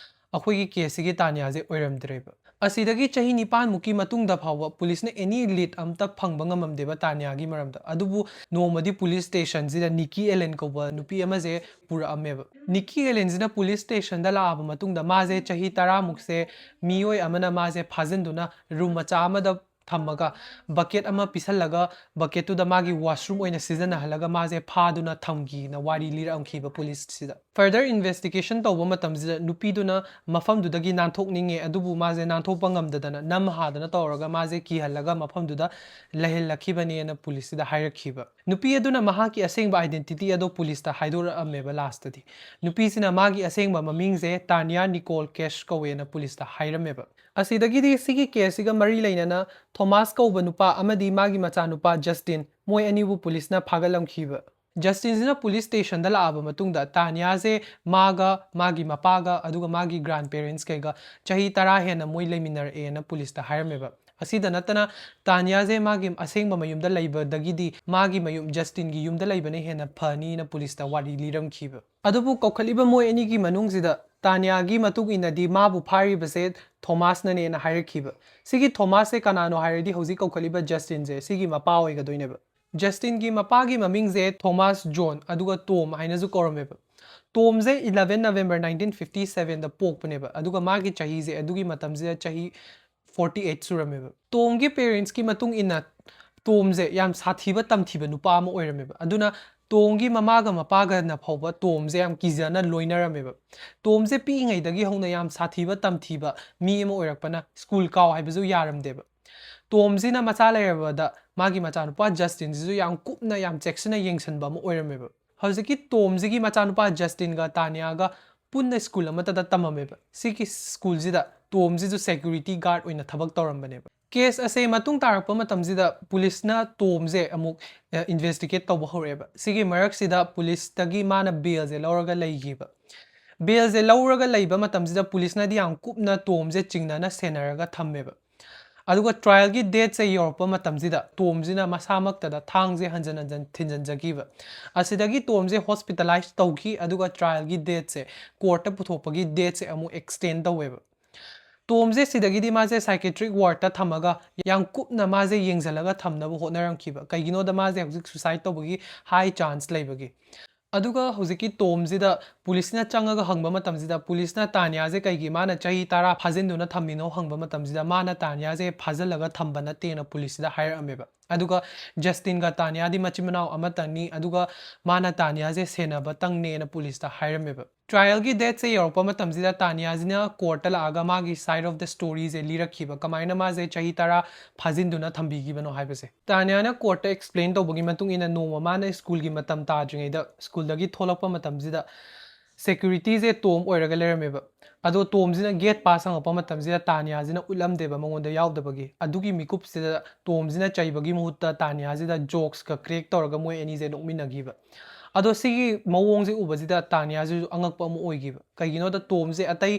ꯑꯩꯈꯣꯏꯒꯤ caseꯁꯤꯒꯤ ꯇꯥꯅꯤꯌꯥꯁꯦ ꯑꯣꯏꯔꯝꯗ꯭ꯔꯦꯕ꯫ ꯑꯁꯤꯗꯒꯤ ꯆꯍꯤ ꯅꯤꯄꯥꯟꯃꯨꯛꯀꯤ ꯃꯇꯨꯡꯗ ꯐꯥꯎꯕ ꯄꯨꯂꯤꯁꯅ any lead ꯑꯝꯇ ꯐꯪꯕ ꯉꯝꯃꯝꯗꯦꯕ ꯇꯥꯅꯤꯌꯥꯒꯤ ꯃꯔꯝꯗ꯫ ꯑꯗꯨꯕꯨ ꯅꯣꯡꯃꯗꯤ ꯄꯨꯂꯤꯁ ꯁ꯭ꯇꯦꯁꯟꯁꯤꯗ ꯅꯤꯀꯤ ꯑꯦꯂꯦꯟ ꯀꯧꯕ ꯅꯨꯄꯤ ꯑꯃꯁꯦ ꯄꯨꯔꯛꯑꯝꯃꯦꯕ꯫ ꯅꯤꯀꯤ ꯑꯦꯂꯦꯟꯁꯤꯅ ꯄꯨꯂꯤꯁ ꯁ꯭ꯇꯦꯁꯟꯗ ꯂꯥꯛꯑꯕ ꯃꯇꯨꯡꯗ ꯃꯥꯁꯦ ꯆꯍꯤ ꯇꯔꯥꯃꯨꯛꯁꯦ ꯃꯤꯑꯣꯏ ꯑꯃꯅ ꯃꯥꯁꯦ ꯐꯥꯖꯤꯟꯗꯨꯅ ꯔꯨꯝ ꯃꯆꯥ ꯑꯃꯗ ꯊꯝꯃꯒ bucket ꯑꯃ ꯄꯤꯁꯜꯂꯒ bucketꯇꯨꯗ ꯃꯥꯒꯤ washroom ꯑꯣꯏꯅ ꯁꯤꯖꯤꯟꯅꯍꯜꯂꯒ ꯃꯥꯁꯦ ꯐꯥꯗꯨꯅ ꯊꯝꯈꯤꯅ ꯋꯥꯔꯤ ꯂꯤꯔꯛꯑꯝꯈꯤꯕ policeꯁꯤꯗ꯫ Further investigation ꯇꯧꯕ ꯃꯇꯝꯁꯤꯗ ꯅꯨꯄꯤꯗꯨꯅ ꯃꯐꯝꯗꯨꯗꯒꯤ ꯅꯥꯟꯊꯣꯛꯅꯤꯡꯉꯦ, ꯑꯗꯨꯕꯨ ꯃꯥꯁꯦ ꯅꯥꯟꯊꯣꯛꯄ ꯉꯝꯗꯗꯅ ꯅꯝ ꯍꯥꯗꯅ ꯇꯧꯔꯒ ꯃꯥꯁꯦ ꯀꯤꯍꯜꯂꯒ ꯃꯐꯝꯗꯨꯗ ꯂꯩꯍꯜꯂꯛꯈꯤꯕꯅꯦꯅ policeꯁꯤꯗ ꯍꯥꯏꯔꯛꯈꯤꯕ꯫ ꯅꯨꯄꯤ ꯑꯗꯨꯅ ꯃꯍꯥꯛꯀꯤ ꯑꯁꯦꯡꯕ identity ꯑꯗꯣ policeꯇ ꯍꯥꯏꯗꯣꯔꯛꯑꯝꯃꯦꯕ lastꯇꯗꯤ꯫ ꯅꯨꯄꯤꯁꯤꯅ ꯃꯥꯒꯤ ꯑꯁꯦꯡꯕ ꯃꯃꯤꯡꯁꯦ ꯇꯥꯅꯤꯌꯥ ꯅꯤꯀꯣꯜ ꯀꯦꯁ ꯀꯧꯋꯦꯅ policeꯇ ꯍꯥꯏꯔꯝꯃꯦꯕ꯫ ꯑꯁꯤꯗꯒꯤꯗꯤ ꯁꯤꯒꯤ caseꯁꯤꯒ ꯃꯔꯤ ꯂꯩꯅꯅ ꯊꯣꯃꯥꯁ ꯀꯧꯕ ꯅꯨꯄꯥ ꯑꯃꯗꯤ ꯃꯥꯒꯤ ꯃꯆꯥꯅꯨꯄꯥ ꯖꯁꯇꯤꯟ, ꯃꯣꯏ ꯑꯅꯤꯕꯨ policeꯅ ꯐꯥꯒꯠꯂꯝꯈꯤꯕ꯫ ꯖꯁꯇꯤꯟꯁꯤꯅ police stationꯗ ꯂꯥꯛꯑꯕ ꯃꯇꯨꯡꯗ ꯇꯥꯅꯤꯌꯥꯁꯦ ꯃꯥꯒ, ꯃꯥꯒꯤ ꯃꯄꯥꯒ, ꯑꯗꯨꯒ ꯃꯥꯒꯤ grandparentsꯀꯩꯒ ꯆꯍꯤ ꯇꯔꯥ ꯍꯦꯟꯅ ꯃꯣꯏ ꯂꯩꯃꯤꯟꯅꯔꯛꯑꯦꯅ policeꯇ ꯍꯥꯏꯔꯝꯃꯦꯕ꯫ ꯑꯁꯤꯗ ꯅꯠꯇꯅ ꯇꯥꯅꯤꯌꯥꯁꯦ ꯃꯥꯒꯤ ꯑꯁꯦꯡꯕ ꯃꯌꯨꯝꯗ ꯂꯩꯕꯗꯒꯤꯗꯤ ꯃꯥꯒꯤ ꯃꯌꯨꯝ ꯖꯁꯇꯤꯟꯒꯤ ꯌꯨꯝꯗ ꯂꯩꯕꯅ ꯍꯦꯟꯅ ꯐꯅꯤꯅ policeꯇ ꯋꯥꯔꯤ ꯂꯤꯔꯝꯈꯤꯕ꯫ ꯑꯗꯨꯕꯨ ꯀꯧꯈꯠꯂꯤꯕ ꯃꯣꯏ ꯑꯅꯤꯒꯤ ꯃꯅꯨꯡꯁꯤꯗ ꯇꯥꯅꯤꯌꯥꯒꯤ ꯃꯇꯨꯡ ꯏꯟꯅꯗꯤ ꯃꯥꯕꯨ ꯐꯥꯔꯤꯕꯁꯦ ꯊꯣꯃꯥꯁꯅꯅꯦꯅ ꯍꯥꯏꯔꯛꯈꯤꯕ꯫ ꯁꯤꯒꯤ ꯊꯣꯃꯥꯁꯁꯦ ꯀꯅꯥꯅꯣ ꯍꯥꯏꯔꯗꯤ ꯍꯧꯖꯤꯛ ꯀꯧꯈꯠꯂꯤꯕ ꯖꯁꯇꯤꯟꯁꯦ ꯁꯤꯒꯤ ꯃꯄꯥ ꯑꯣꯏꯒꯗꯣꯏꯅꯦꯕ꯫ ꯖꯁꯇꯤꯟꯒꯤ ꯃꯄꯥꯒꯤ ꯃꯃꯤꯡꯁꯦ ꯊꯣꯃꯥꯁ ꯖꯣꯟ, ꯑꯗꯨꯒ ꯇꯣꯝ ꯍꯥꯏꯅꯁꯨ ꯀꯧꯔꯝꯃꯦꯕ꯫ ꯇꯣꯝꯁꯦ eleven November nineteen fifty sevenꯗ ꯄꯣꯛꯄꯅꯦꯕ, ꯑꯗꯨꯒ ꯃꯥꯒꯤ ꯆꯍꯤꯁꯦ ꯑꯗꯨꯒꯤ ꯃꯇꯝꯁꯤꯗ ꯆꯍꯤ forty eight ꯁꯨꯔꯝꯃꯦꯕ꯫ ꯇꯣꯝꯒꯤ parentsꯀꯤ ꯃꯇꯨꯡ ꯏꯟꯅ ꯇꯣꯝꯁꯦ ꯌꯥꯝ ꯁꯥꯊꯤꯕ ꯇꯝꯊꯤꯕ ꯅꯨꯄꯥ ꯑꯃ ꯑꯣꯏꯔꯝꯃꯦꯕ꯫ ꯑꯗꯨꯅ ꯇꯣꯝꯒꯤ ꯃꯃꯥꯒ ꯃꯄꯥꯒꯅ ꯐꯥꯎꯕ ꯇꯣꯝꯁꯦ ꯌꯥꯝ ꯀꯤꯖꯅ ꯂꯣꯏꯅꯔꯝꯃꯦꯕ꯫ ꯇꯣꯝꯁꯦ ꯄꯤꯛꯏꯉꯩꯗꯒꯤ ꯍꯧꯅ ꯌꯥꯝ ꯁꯥꯊꯤꯕ ꯇꯝꯊꯤꯕ ꯃꯤ ꯑꯃ ꯑꯣꯏꯔꯛꯄꯅ ꯁ꯭ꯀꯨꯜ ꯀꯥꯎ ꯍꯥꯏꯕꯁꯨ ꯌꯥꯔꯝꯗꯦꯕ꯫ ꯇꯣꯝꯁꯤꯅ ꯃꯆꯥ ꯂꯩꯔꯕꯗ ꯃꯥꯒꯤ ꯃꯆꯥꯅꯨꯄꯥ ꯖꯁꯇꯤꯟꯁꯤꯁꯨ ꯌꯥꯝ ꯀꯨꯞꯅ ꯌꯥꯝ ꯆꯦꯛꯁꯤꯟꯅ ꯌꯦꯡꯁꯤꯟꯕ ꯑꯃ ꯑꯣꯏꯔꯝꯃꯦꯕ꯫ ꯍꯧꯖꯤꯛꯀꯤ ꯇꯣꯝꯁꯤꯒꯤ ꯃꯆꯥꯅꯨꯄꯥ ꯖꯁꯇꯤꯟꯒ ꯇꯥꯅꯤꯌꯥꯒ ꯄꯨꯟꯅ ꯁ꯭ꯀꯨꯜ ꯑꯃꯠꯇꯗ ꯇꯝꯃꯝꯃꯦꯕ꯫ ꯁꯤꯒꯤ ꯁ꯭ꯀꯨꯜꯁꯤꯗ ꯇꯣꯝꯁꯤꯁꯨ security guard ꯑꯣꯏꯅ ꯊꯕꯛ ꯇꯧꯔꯝꯕꯅꯦꯕ꯫ Case ꯑꯁꯦ ꯃꯇꯨꯡ ꯇꯥꯔꯛꯄ ꯃꯇꯝꯁꯤꯗ policeꯅ ꯇꯣꯝꯁꯦ ꯑꯃꯨꯛ, ꯑ, investigate ꯇꯧꯕ ꯍꯧꯔꯛꯑꯦꯕ꯫ ꯁꯤꯒꯤ ꯃꯔꯛꯁꯤꯗ policeꯇꯒꯤ ꯃꯥꯅ bailꯁꯦ ꯂꯧꯔꯒ ꯂꯩꯈꯤꯕ꯫ Bailꯁꯦ ꯂꯧꯔꯒ ꯂꯩꯕ ꯃꯇꯝꯁꯤꯗ policeꯅꯗꯤ ꯌꯥꯝ ꯀꯨꯞꯅ ꯇꯣꯝꯁꯦ ꯆꯤꯡꯅꯅ ꯁꯦꯟꯅꯔꯒ ꯊꯝꯃꯦꯕ꯫ ꯑꯗꯨꯒ trialꯒꯤ dateꯁꯦ ꯌꯧꯔꯛꯄ ꯃꯇꯝꯁꯤꯗ ꯇꯣꯝꯁꯤꯅ ꯃꯁꯥꯃꯛꯇꯗ ꯊꯥꯡꯁꯦ ꯍꯟꯖꯟ ꯍꯟꯖꯟ ꯊꯤꯟꯖꯟꯖꯈꯤꯕ꯫ ꯑꯁꯤꯗꯒꯤ ꯇꯣꯝꯁꯦ hospitalize ꯇꯧꯈꯤ, ꯑꯗꯨꯒ trialꯒꯤ dateꯁꯦ, courtꯇ ꯄꯨꯊꯣꯛꯄꯒꯤ dateꯁꯦ ꯑꯃꯨꯛ extend ꯇꯧꯋꯦꯕ꯫ ꯇꯣꯝꯁꯦ ꯁꯤꯗꯒꯤꯗꯤ ꯃꯥꯁꯦ psychiatric wardꯇ ꯊꯝꯃꯒ ꯌꯥꯝ ꯀꯨꯞꯅ ꯃꯥꯁꯦ ꯌꯦꯡꯁꯤꯜꯂꯒ ꯊꯝꯅꯕ ꯍꯣꯠꯅꯔꯝꯈꯤꯕ꯫ ꯀꯩꯒꯤꯅꯣꯗ ꯃꯥꯁꯦ ꯍꯧꯖꯤꯛ suicide ꯇꯧꯕꯒꯤ high chance ꯂꯩꯕꯒꯤ꯫ ꯑꯗꯨꯒ ꯍꯧꯖꯤꯛꯀꯤ ꯇꯣꯝꯁꯤꯗ ꯄꯨꯂꯤꯁꯅ ꯆꯪꯉꯒ ꯍꯪꯕ ꯃꯇꯝꯁꯤꯗ ꯄꯨꯂꯤꯁꯅ ꯇꯥꯅꯤꯌꯥꯁꯦ ꯀꯩꯒꯤ ꯃꯥꯅ ꯆꯍꯤ ꯇꯔꯥ ꯐꯥꯖꯤꯟꯗꯨꯅ ꯊꯝꯃꯤꯅꯣ ꯍꯪꯕ ꯃꯇꯝꯁꯤꯗ ꯃꯥꯅ ꯇꯥꯅꯤꯌꯥꯁꯦ ꯐꯥꯖꯤꯜꯂꯒ ꯊꯝꯕ ꯅꯠꯇꯦꯅ ꯄꯨꯂꯤꯁꯁꯤꯗ ꯍꯥꯏꯔꯛꯑꯝꯃꯦꯕ꯫ ꯑꯗꯨꯒ ꯖꯁꯇꯤꯟꯒ ꯇꯥꯅꯤꯌꯥꯗꯤ ꯃꯆꯤꯟ ꯃꯅꯥꯎ ꯑꯃꯇꯪꯅꯤ, ꯑꯗꯨꯒ ꯃꯥꯅ ꯇꯥꯅꯤꯌꯥꯁꯦ ꯁꯦꯟꯅꯕꯇꯪꯅꯦꯅ ꯄꯨꯂꯤꯁꯇ ꯍꯥꯏꯔꯝꯃꯦꯕ꯫ ꯇ꯭ꯔꯥꯏꯌꯦꯜꯒꯤ ꯗꯦꯠꯁꯦ ꯌꯧꯔꯛꯄ ꯃꯇꯝꯁꯤꯗ ꯇꯥꯅꯤꯌꯥꯁꯤꯅ ꯀꯣꯔꯠꯇ ꯂꯥꯛꯑꯒ ꯃꯥꯒꯤ side of the storyꯁꯦ ꯂꯤꯔꯛꯈꯤꯕ, ꯀꯃꯥꯏꯅ ꯃꯥꯁꯦ ꯆꯍꯤ ꯇꯔꯥ ꯐꯥꯖꯤꯟꯗꯨꯅ ꯊꯝꯕꯤꯈꯤꯕꯅꯣ ꯍꯥꯏꯕꯁꯦ꯫ ꯇꯥꯅꯤꯌꯥꯅ ꯀꯣꯔꯠꯇ explain ꯇꯧꯕꯒꯤ ꯃꯇꯨꯡ ꯏꯟꯅ ꯅꯣꯡꯃ ꯃꯥꯅ ꯁ꯭ꯀꯨꯜꯒꯤ ꯃꯇꯝ ꯇꯥꯗ꯭ꯔꯤꯉꯩꯗ ꯁ꯭ꯀꯨꯜꯗꯒꯤ ꯊꯣꯛꯂꯛꯄ ꯃꯇꯝꯁꯤꯗ securityꯁꯦ ꯇꯣꯝ ꯑꯣꯏꯔꯒ ꯂꯩꯔꯝꯃꯦꯕ꯫ ꯑꯗꯣ ꯇꯣꯝꯁꯤꯅ gate pass ꯍꯪꯉꯛꯄ ꯃꯇꯝꯁꯤꯗ ꯇꯥꯅꯤꯌꯥꯁꯤꯅ ꯎꯠꯂꯝꯗꯦꯕ ꯃꯉꯣꯟꯗ ꯌꯥꯎꯗꯕꯒꯤ꯫ ꯑꯗꯨꯒꯤ ꯃꯤꯀꯨꯞꯁꯤꯗ ꯇꯣꯝꯁꯤꯅ ꯆꯩꯕꯒꯤ ꯃꯍꯨꯠꯇ ꯇꯥꯅꯤꯌꯥꯁꯤꯗ jokesꯀ crack ꯇꯧꯔꯒ ꯃꯣꯏ ꯑꯅꯤꯁꯦ ꯅꯣꯛꯃꯤꯟꯅꯈꯤꯕ꯫ ꯑꯗꯣ ꯁꯤꯒꯤ ꯃꯑꯣꯡꯁꯦ ꯎꯕꯁꯤꯗ ꯇꯥꯅꯤꯌꯥꯁꯤꯁꯨ ꯑꯉꯛꯄ ꯑꯃ ꯑꯣꯏꯈꯤꯕ꯫ ꯀꯩꯒꯤꯅꯣꯗ ꯇꯣꯝꯁꯦ ꯑꯇꯩ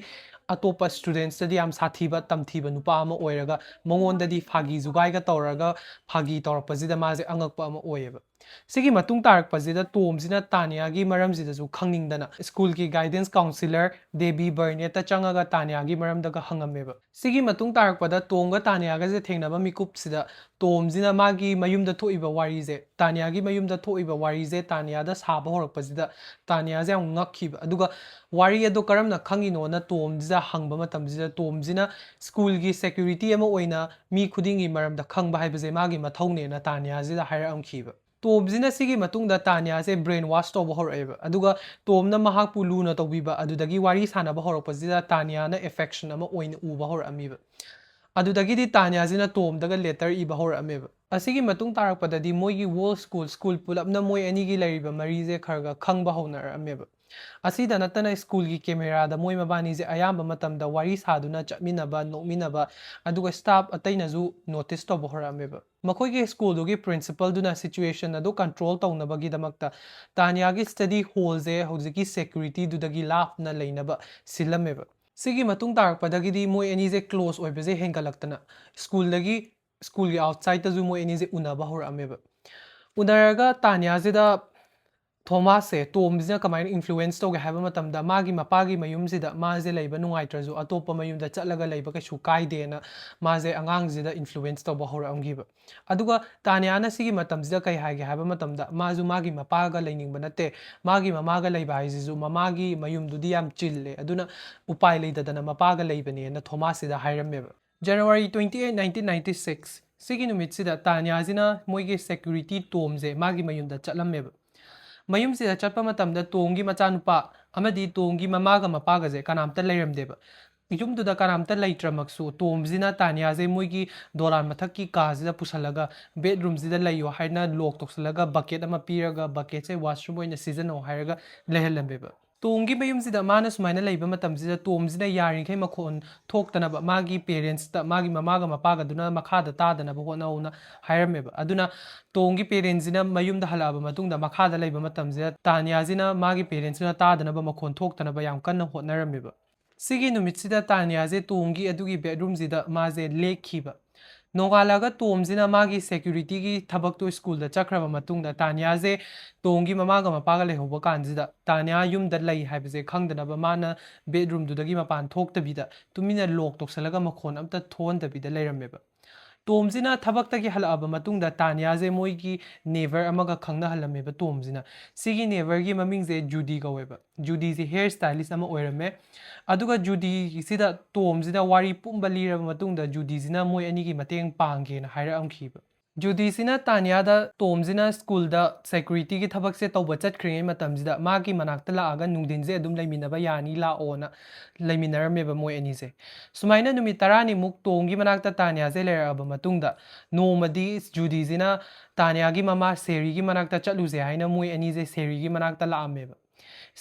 ꯑꯇꯣꯞꯄ studentsꯇꯗꯤ ꯌꯥꯝ ꯁꯥꯊꯤꯕ ꯇꯝꯊꯤꯕ ꯅꯨꯄꯥ ꯑꯃ ꯑꯣꯏꯔꯒ ꯃꯉꯣꯟꯗꯗꯤ ꯐꯥꯒꯤ ꯖꯨꯒꯥꯏꯒ ꯇꯧꯔꯒ ꯐꯥꯒꯤ ꯇꯧꯔꯛꯄꯁꯤꯗ ꯃꯥꯁꯦ ꯑꯉꯛꯄ ꯑꯃ ꯑꯣꯏꯌꯦꯕ꯫ ꯁꯤꯒꯤ ꯃꯇꯨꯡ ꯇꯥꯔꯛꯄꯁꯤꯗ ꯇꯣꯝꯁꯤꯅ ꯇꯥꯅꯤꯌꯥꯒꯤ ꯃꯔꯝꯁꯤꯗꯁꯨ ꯈꯪꯅꯤꯡꯗꯅ ꯁ꯭ꯀꯨꯜꯒꯤ guidance counsellor ꯗꯦꯕꯤ ꯕꯔꯅꯦꯠꯇ ꯆꯪꯉꯒ ꯇꯥꯅꯤꯌꯥꯒꯤ ꯃꯔꯝꯗꯒ ꯍꯪꯉꯝꯃꯦꯕ꯫ ꯁꯤꯒꯤ ꯃꯇꯨꯡ ꯇꯥꯔꯛꯄꯗ ꯇꯣꯝꯒ ꯇꯥꯅꯤꯌꯥꯒꯁꯦ ꯊꯦꯡꯅꯕ ꯃꯤꯀꯨꯞꯁꯤꯗ ꯇꯣꯝꯁꯤꯅ ꯃꯥꯒꯤ ꯃꯌꯨꯝꯗ ꯊꯣꯛꯏꯕ ꯋꯥꯔꯤꯁꯦ, ꯇꯥꯅꯤꯌꯥꯒꯤ ꯃꯌꯨꯝꯗ ꯊꯣꯛꯏꯕ ꯋꯥꯔꯤꯁꯦ ꯇꯥꯅꯤꯌꯥꯗ ꯁꯥꯕ ꯍꯧꯔꯛꯄꯁꯤꯗ ꯇꯥꯅꯤꯌꯥꯁꯦ ꯌꯥꯝ ꯉꯛꯈꯤꯕ꯫ ꯑꯗꯨꯒ ꯋꯥꯔꯤ ꯑꯗꯣ ꯀꯔꯝꯅ ꯈꯪꯉꯤꯅꯣꯅ ꯇꯣꯝꯁꯤꯗ ꯍꯪꯕ ꯃꯇꯝꯁꯤꯗ ꯇꯣꯝꯁꯤꯅ ꯁ꯭ꯀꯨꯜꯒꯤ security ꯑꯃ ꯑꯣꯏꯅ ꯃꯤ ꯈꯨꯗꯤꯡꯒꯤ ꯃꯔꯝꯗ ꯈꯪꯕ ꯍꯥꯏꯕꯁꯦ ꯃꯥꯒꯤ ꯃꯊꯧꯅꯦꯅ ꯇꯥꯅꯤꯌꯥꯁꯤꯗ ꯍꯥꯏꯔꯛꯑꯝꯈꯤꯕ꯫ ꯇꯣꯝꯁꯤꯅ ꯁꯤꯒꯤ ꯃꯇꯨꯡꯗ ꯇꯥꯅꯤꯌꯥꯁꯦ brain wash ꯇꯧꯕ ꯍꯧꯔꯛꯑꯦꯕ꯫ ꯑꯗꯨꯒ ꯇꯣꯝꯅ ꯃꯍꯥꯛꯄꯨ ꯂꯨꯅ ꯇꯧꯕꯤꯕ ꯑꯗꯨꯗꯒꯤ ꯋꯥꯔꯤ ꯁꯥꯟꯅꯕ ꯍꯧꯔꯛꯄꯁꯤꯗ ꯇꯥꯅꯤꯌꯥꯅ affection ꯑꯃ ꯑꯣꯏꯅ ꯎꯕ ꯍꯧꯔꯛꯑꯝꯃꯤꯕ꯫ ꯑꯗꯨꯗꯒꯤꯗꯤ ꯇꯥꯅꯤꯌꯥꯁꯤꯅ ꯇꯣꯝꯗꯒ letter ꯏꯕ ꯍꯧꯔꯛꯑꯝꯃꯦꯕ꯫ ꯑꯁꯤꯒꯤ ꯃꯇꯨꯡ ꯇꯥꯔꯛꯄꯗꯗꯤ ꯃꯣꯏꯒꯤ whole school, ꯁ꯭ꯀꯨꯜ ꯄꯨꯂꯞꯅ ꯃꯣꯏ ꯑꯅꯤꯒꯤ ꯂꯩꯔꯤꯕ ꯃꯔꯤꯁꯦ ꯈꯔ ꯈꯔ ꯈꯪꯕ ꯍꯧꯅꯔꯛꯑꯝꯃꯦꯕ꯫ ꯑꯁꯤꯗ ꯅꯠꯇꯅ ꯁ꯭ꯀꯨꯜꯒꯤ cameraꯗ ꯃꯣꯏ ꯃꯕꯥꯅꯤꯁꯦ ꯑꯌꯥꯝꯕ ꯃꯇꯝꯗ ꯋꯥꯔꯤ ꯁꯥꯗꯨꯅ ꯆꯠꯃꯤꯟꯅꯕ, ꯅꯣꯛꯃꯤꯟꯅꯕ, ꯑꯗꯨꯒ staff ꯑꯇꯩꯅꯁꯨ notice ꯇꯧꯕ ꯍꯧꯔꯛꯑꯝꯃꯦꯕ꯫ ꯃꯈꯣꯏꯒꯤ ꯁ꯭ꯀꯨꯜꯗꯨꯒꯤ principalꯗꯨꯅ situation ꯑꯗꯨ control ꯇꯧꯅꯕꯒꯤꯗꯃꯛꯇ ꯇꯥꯅꯤꯌꯥꯒꯤ study hallꯁꯦ ꯍꯧꯖꯤꯛꯀꯤ securityꯗꯨꯗꯒꯤ ꯂꯥꯞꯅ ꯂꯩꯅꯕ ꯁꯤꯜꯂꯝꯃꯦꯕ꯫ ꯁꯤꯒꯤ ꯃꯇꯨꯡ ꯇꯥꯔꯛꯄꯗꯒꯤꯗꯤ ꯃꯣꯏ ꯑꯅꯤꯁꯦ close ꯑꯣꯏꯕꯁꯦ ꯍꯦꯟꯒꯠꯂꯛꯇꯅ ꯁ꯭ꯀꯨꯜꯗꯒꯤ, ꯁ꯭ꯀꯨꯜꯒꯤ outsideꯇꯁꯨ ꯃꯣꯏ ꯑꯅꯤꯁꯦ ꯎꯅꯕ ꯍꯧꯔꯛꯑꯝꯃꯦꯕ꯫ ꯎꯅꯔꯒ ꯇꯥꯅꯤꯌꯥꯁꯤꯗ ꯊꯣꯃꯥꯁꯁꯦ ꯇꯣꯝꯁꯤꯅ ꯀꯃꯥꯏꯅ ꯏꯟꯐ꯭ꯂꯨꯋꯦꯟꯁ ꯇꯧꯒꯦ ꯍꯥꯏꯕ ꯃꯇꯝꯗ, ꯃꯥꯒꯤ ꯃꯄꯥꯒꯤ ꯃꯌꯨꯝꯁꯤꯗ ꯃꯥꯁꯦ ꯂꯩꯕ ꯅꯨꯡꯉꯥꯏꯇ꯭ꯔꯁꯨ ꯑꯇꯣꯞꯄ ꯃꯌꯨꯝꯗ ꯆꯠꯂꯒ ꯂꯩꯕ ꯀꯩꯁꯨ ꯀꯥꯏꯗꯦꯅ ꯃꯥꯁꯦ ꯑꯉꯥꯡꯁꯤꯗ ꯏꯟꯐ꯭ꯂꯨꯋꯦꯟꯁ ꯇꯧꯕ ꯍꯧꯔꯛꯑꯝꯈꯤꯕ꯫ ꯑꯗꯨꯒ ꯇꯥꯅꯤꯌꯥꯅ ꯁꯤꯒꯤ ꯃꯇꯝꯁꯤꯗ ꯀꯩ ꯍꯥꯏꯒꯦ ꯍꯥꯏꯕ ꯃꯇꯝꯗ, ꯃꯥꯁꯨ ꯃꯥꯒꯤ ꯃꯄꯥꯒ ꯂꯩꯅꯤꯡꯕ ꯅꯠꯇꯦ, ꯃꯥꯒꯤ ꯃꯃꯥꯒ ꯂꯩꯕ ꯍꯥꯏꯁꯤꯁꯨ ꯃꯃꯥꯒꯤ ꯃꯌꯨꯝꯗꯨꯗꯤ ꯌꯥꯝ ꯆꯤꯜꯂꯦ, ꯑꯗꯨꯅ ꯎꯄꯥꯏ ꯂꯩꯇꯗꯅ ꯃꯄꯥꯒ ꯂꯩꯕꯅꯦꯅ ꯊꯣꯃꯥꯁꯁꯤꯗ ꯍꯥꯏꯔꯝꯃꯦꯕ꯫ January twenty eight, nineteen ninety six, ꯁꯤꯒꯤ ꯅꯨꯃꯤꯠꯁꯤꯗ ꯇꯥꯅꯤꯌꯥꯁꯤꯅ ꯃꯣꯏꯒꯤ ꯁꯦꯀ꯭ꯌꯨꯔꯤꯇꯤ ꯇꯣꯝꯁꯦ ꯃꯥꯒꯤ ꯃꯌꯨꯝꯗ ꯆꯠꯂꯝꯃꯦꯕ꯫ ꯃꯌꯨꯝꯁꯤꯗ ꯆꯠꯄ ꯃꯇꯝꯗ ꯇꯣꯝꯒꯤ ꯃꯆꯥꯅꯨꯄꯥ ꯑꯃꯗꯤ ꯇꯣꯝꯒꯤ ꯃꯃꯥꯒ ꯃꯄꯥꯒꯁꯦ ꯀꯅꯥꯝꯇ ꯂꯩꯔꯝꯗꯦꯕ꯫ ꯌꯨꯝꯗꯨꯗ ꯀꯅꯥꯝꯇ ꯂꯩꯇ꯭ꯔꯃꯛꯁꯨ, ꯇꯣꯝꯁꯤꯅ ꯇꯥꯅꯤꯌꯥꯁꯦ ꯃꯣꯏꯒꯤ ꯗꯣꯂꯥꯟ ꯃꯊꯛꯀꯤ ꯀꯥꯁꯤꯗ ꯄꯨꯁꯜꯂꯒ, ꯕꯦꯗꯔꯨꯝꯁꯤꯗ ꯂꯩꯌꯣ ꯍꯥꯏꯅ ꯂꯣꯛ ꯇꯧꯁꯜꯂꯒ, ꯕꯀꯦꯠ ꯑꯃ ꯄꯤꯔꯒ, ꯕꯀꯦꯠꯁꯦ ꯋꯥꯁꯔꯨꯝ ꯑꯣꯏꯅ ꯁꯤꯖꯤꯟꯅꯧ ꯍꯥꯏꯔꯒ ꯂꯩꯍꯜꯂꯝꯃꯦꯕ꯫ ꯇꯣꯝꯒꯤ ꯃꯌꯨꯝꯁꯤꯗ ꯃꯥꯅ ꯁꯨꯃꯥꯏꯅ ꯂꯩꯕ ꯃꯇꯝꯁꯤꯗ, ꯇꯣꯝꯁꯤꯅ ꯌꯥꯔꯤꯈꯩ ꯃꯈꯣꯟ ꯊꯣꯛꯇꯅꯕ, ꯃꯥꯒꯤ ꯄꯦꯔꯦꯟꯁꯇ, ꯃꯥꯒꯤ ꯃꯃꯥꯒ ꯃꯄꯥꯒꯗꯨꯅ ꯃꯈꯥꯗ ꯇꯥꯗꯅꯕ ꯍꯣꯠꯅꯧꯅ ꯍꯥꯏꯔꯝꯃꯦꯕ꯫ ꯑꯗꯨꯅ ꯇꯣꯝꯒꯤ ꯄꯦꯔꯦꯟꯁꯤꯅ ꯃꯌꯨꯝꯗ ꯍꯜꯂꯛꯑꯕ ꯃꯇꯨꯡꯗ, ꯃꯈꯥꯗ ꯂꯩꯕ ꯃꯇꯝꯁꯤꯗ, ꯇꯥꯅꯤꯌꯥꯁꯤꯅ ꯃꯥꯒꯤ ꯄꯦꯔꯦꯟꯁꯇꯨꯅ ꯇꯥꯗꯅꯕ, ꯃꯈꯣꯟ ꯊꯣꯛꯇꯅꯕ ꯌꯥꯝ ꯀꯟꯅ ꯍꯣꯠꯅꯔꯝꯃꯦꯕ꯫ ꯁꯤꯒꯤ ꯅꯨꯃꯤꯠꯁꯤꯗ ꯇꯥꯅꯤꯌꯥꯁꯦ ꯇꯣꯝꯒꯤ ꯑꯗꯨꯒꯤ ꯕꯦꯗꯔꯨꯝꯁꯤꯗ ꯃꯥꯁꯦ ꯂꯦꯛꯈꯤꯕ꯫ ꯅꯣꯡꯉꯥꯜꯂꯒ ꯇꯣꯝꯁꯤꯅ ꯃꯥꯒꯤ ꯁꯦꯀ꯭ꯌꯨꯔꯤꯇꯤꯒꯤ ꯊꯕꯛꯇꯣ ꯁ꯭ꯀꯨꯜꯗ ꯆꯠꯈ꯭ꯔꯕ ꯃꯇꯨꯡꯗ, ꯇꯥꯅꯤꯌꯥꯁꯦ ꯇꯣꯝꯒꯤ ꯃꯃꯥꯒ ꯃꯄꯥꯒ ꯂꯩꯍꯧꯕ ꯀꯥꯟꯁꯤꯗ, ꯇꯥꯅꯤꯌꯥ ꯌꯨꯝꯗ ꯂꯩ ꯍꯥꯏꯕꯁꯦ ꯈꯪꯗꯅꯕ ꯃꯥꯅ ꯕꯦꯗꯔꯨꯝꯗꯨꯗꯒꯤ ꯃꯄꯥꯟ ꯊꯣꯛꯇꯕꯤꯗ, ꯇꯨꯃꯤꯟꯅ ꯂꯣꯛ ꯇꯧꯁꯜꯂꯒ ꯃꯈꯣꯟ ꯑꯝꯇ ꯊꯣꯛꯍꯟꯗꯕꯤꯗ ꯂꯩꯔꯝꯃꯦꯕ꯫ ꯇꯣꯝꯁꯤꯅ ꯊꯕꯛꯇꯒꯤ ꯍꯜꯂꯛꯑꯕ ꯃꯇꯨꯡꯗ ꯇꯥꯅꯤꯌꯥꯁꯦ ꯃꯣꯏꯒꯤ ꯅꯦꯕꯔ ꯑꯃꯒ ꯈꯪꯅꯍꯜꯂꯝꯃꯦꯕ ꯇꯣꯝꯁꯤꯅ꯫ ꯁꯤꯒꯤ ꯅꯦꯕꯔꯒꯤ ꯃꯃꯤꯡꯁꯦ ꯖꯨꯗꯤ ꯀꯧꯋꯦꯕ꯫ ꯖꯨꯗꯤꯁꯦ ꯍꯤꯌꯔ ꯁ꯭ꯇꯥꯏꯂꯤꯁ ꯑꯃ ꯑꯣꯏꯔꯝꯃꯦ꯫ ꯑꯗꯨꯒ ꯖꯨꯗꯤꯁꯤꯗ ꯇꯣꯝꯁꯤꯅ ꯋꯥꯔꯤ ꯄꯨꯝꯕ ꯂꯤꯔꯕ ꯃꯇꯨꯡꯗ, ꯖꯨꯗꯤꯁꯤꯅ ꯃꯣꯏ ꯑꯅꯤꯒꯤ ꯃꯇꯦꯡ ꯄꯥꯡꯒꯦꯅ ꯍꯥꯏꯔꯛꯑꯝꯈꯤꯕ꯫ ꯖꯨꯗꯤꯁꯤꯅ ꯇꯥꯅꯤꯌꯥꯗ ꯇꯣꯝꯁꯤꯅ ꯁ꯭ꯀꯨꯜꯗ ꯁꯦꯀ꯭ꯌꯨꯔꯤꯇꯤꯒꯤ ꯊꯕꯛꯁꯦ ꯇꯧꯕ ꯆꯠꯈ꯭ꯔꯤꯉꯩ ꯃꯇꯝꯁꯤꯗ ꯃꯥꯒꯤ ꯃꯅꯥꯛꯇ ꯂꯥꯛꯑꯒ ꯅꯨꯡꯊꯤꯟꯁꯦ ꯑꯗꯨꯝ ꯂꯩꯃꯤꯟꯅꯕ ꯌꯥꯅꯤ, ꯂꯥꯛꯑꯣꯅ ꯂꯩꯃꯤꯟꯅꯔꯝꯃꯦꯕ ꯃꯣꯏ ꯑꯅꯤꯁꯦ꯫ ꯁꯨꯃꯥꯏꯅ ꯅꯨꯃꯤꯠ ꯇꯔꯥꯅꯤꯃꯨꯛ ꯇꯣꯝꯒꯤ ꯃꯅꯥꯛꯇ ꯇꯥꯅꯤꯌꯥꯁꯦ ꯂꯩꯔꯛꯑꯕ ꯃꯇꯨꯡꯗ, ꯅꯣꯡꯃꯗꯤ ꯖꯨꯗꯤꯁꯤꯅ ꯇꯥꯅꯤꯌꯥꯒꯤ ꯃꯃꯥ ꯁꯦꯔꯤꯒꯤ ꯃꯅꯥꯛꯇ ꯆꯠꯂꯨꯁꯦ ꯍꯥꯏꯅ ꯃꯣꯏ ꯑꯅꯤꯁꯦ ꯁꯦꯔꯤꯒꯤ ꯃꯅꯥꯛꯇ ꯂꯥꯛꯑꯝꯃꯦꯕ꯫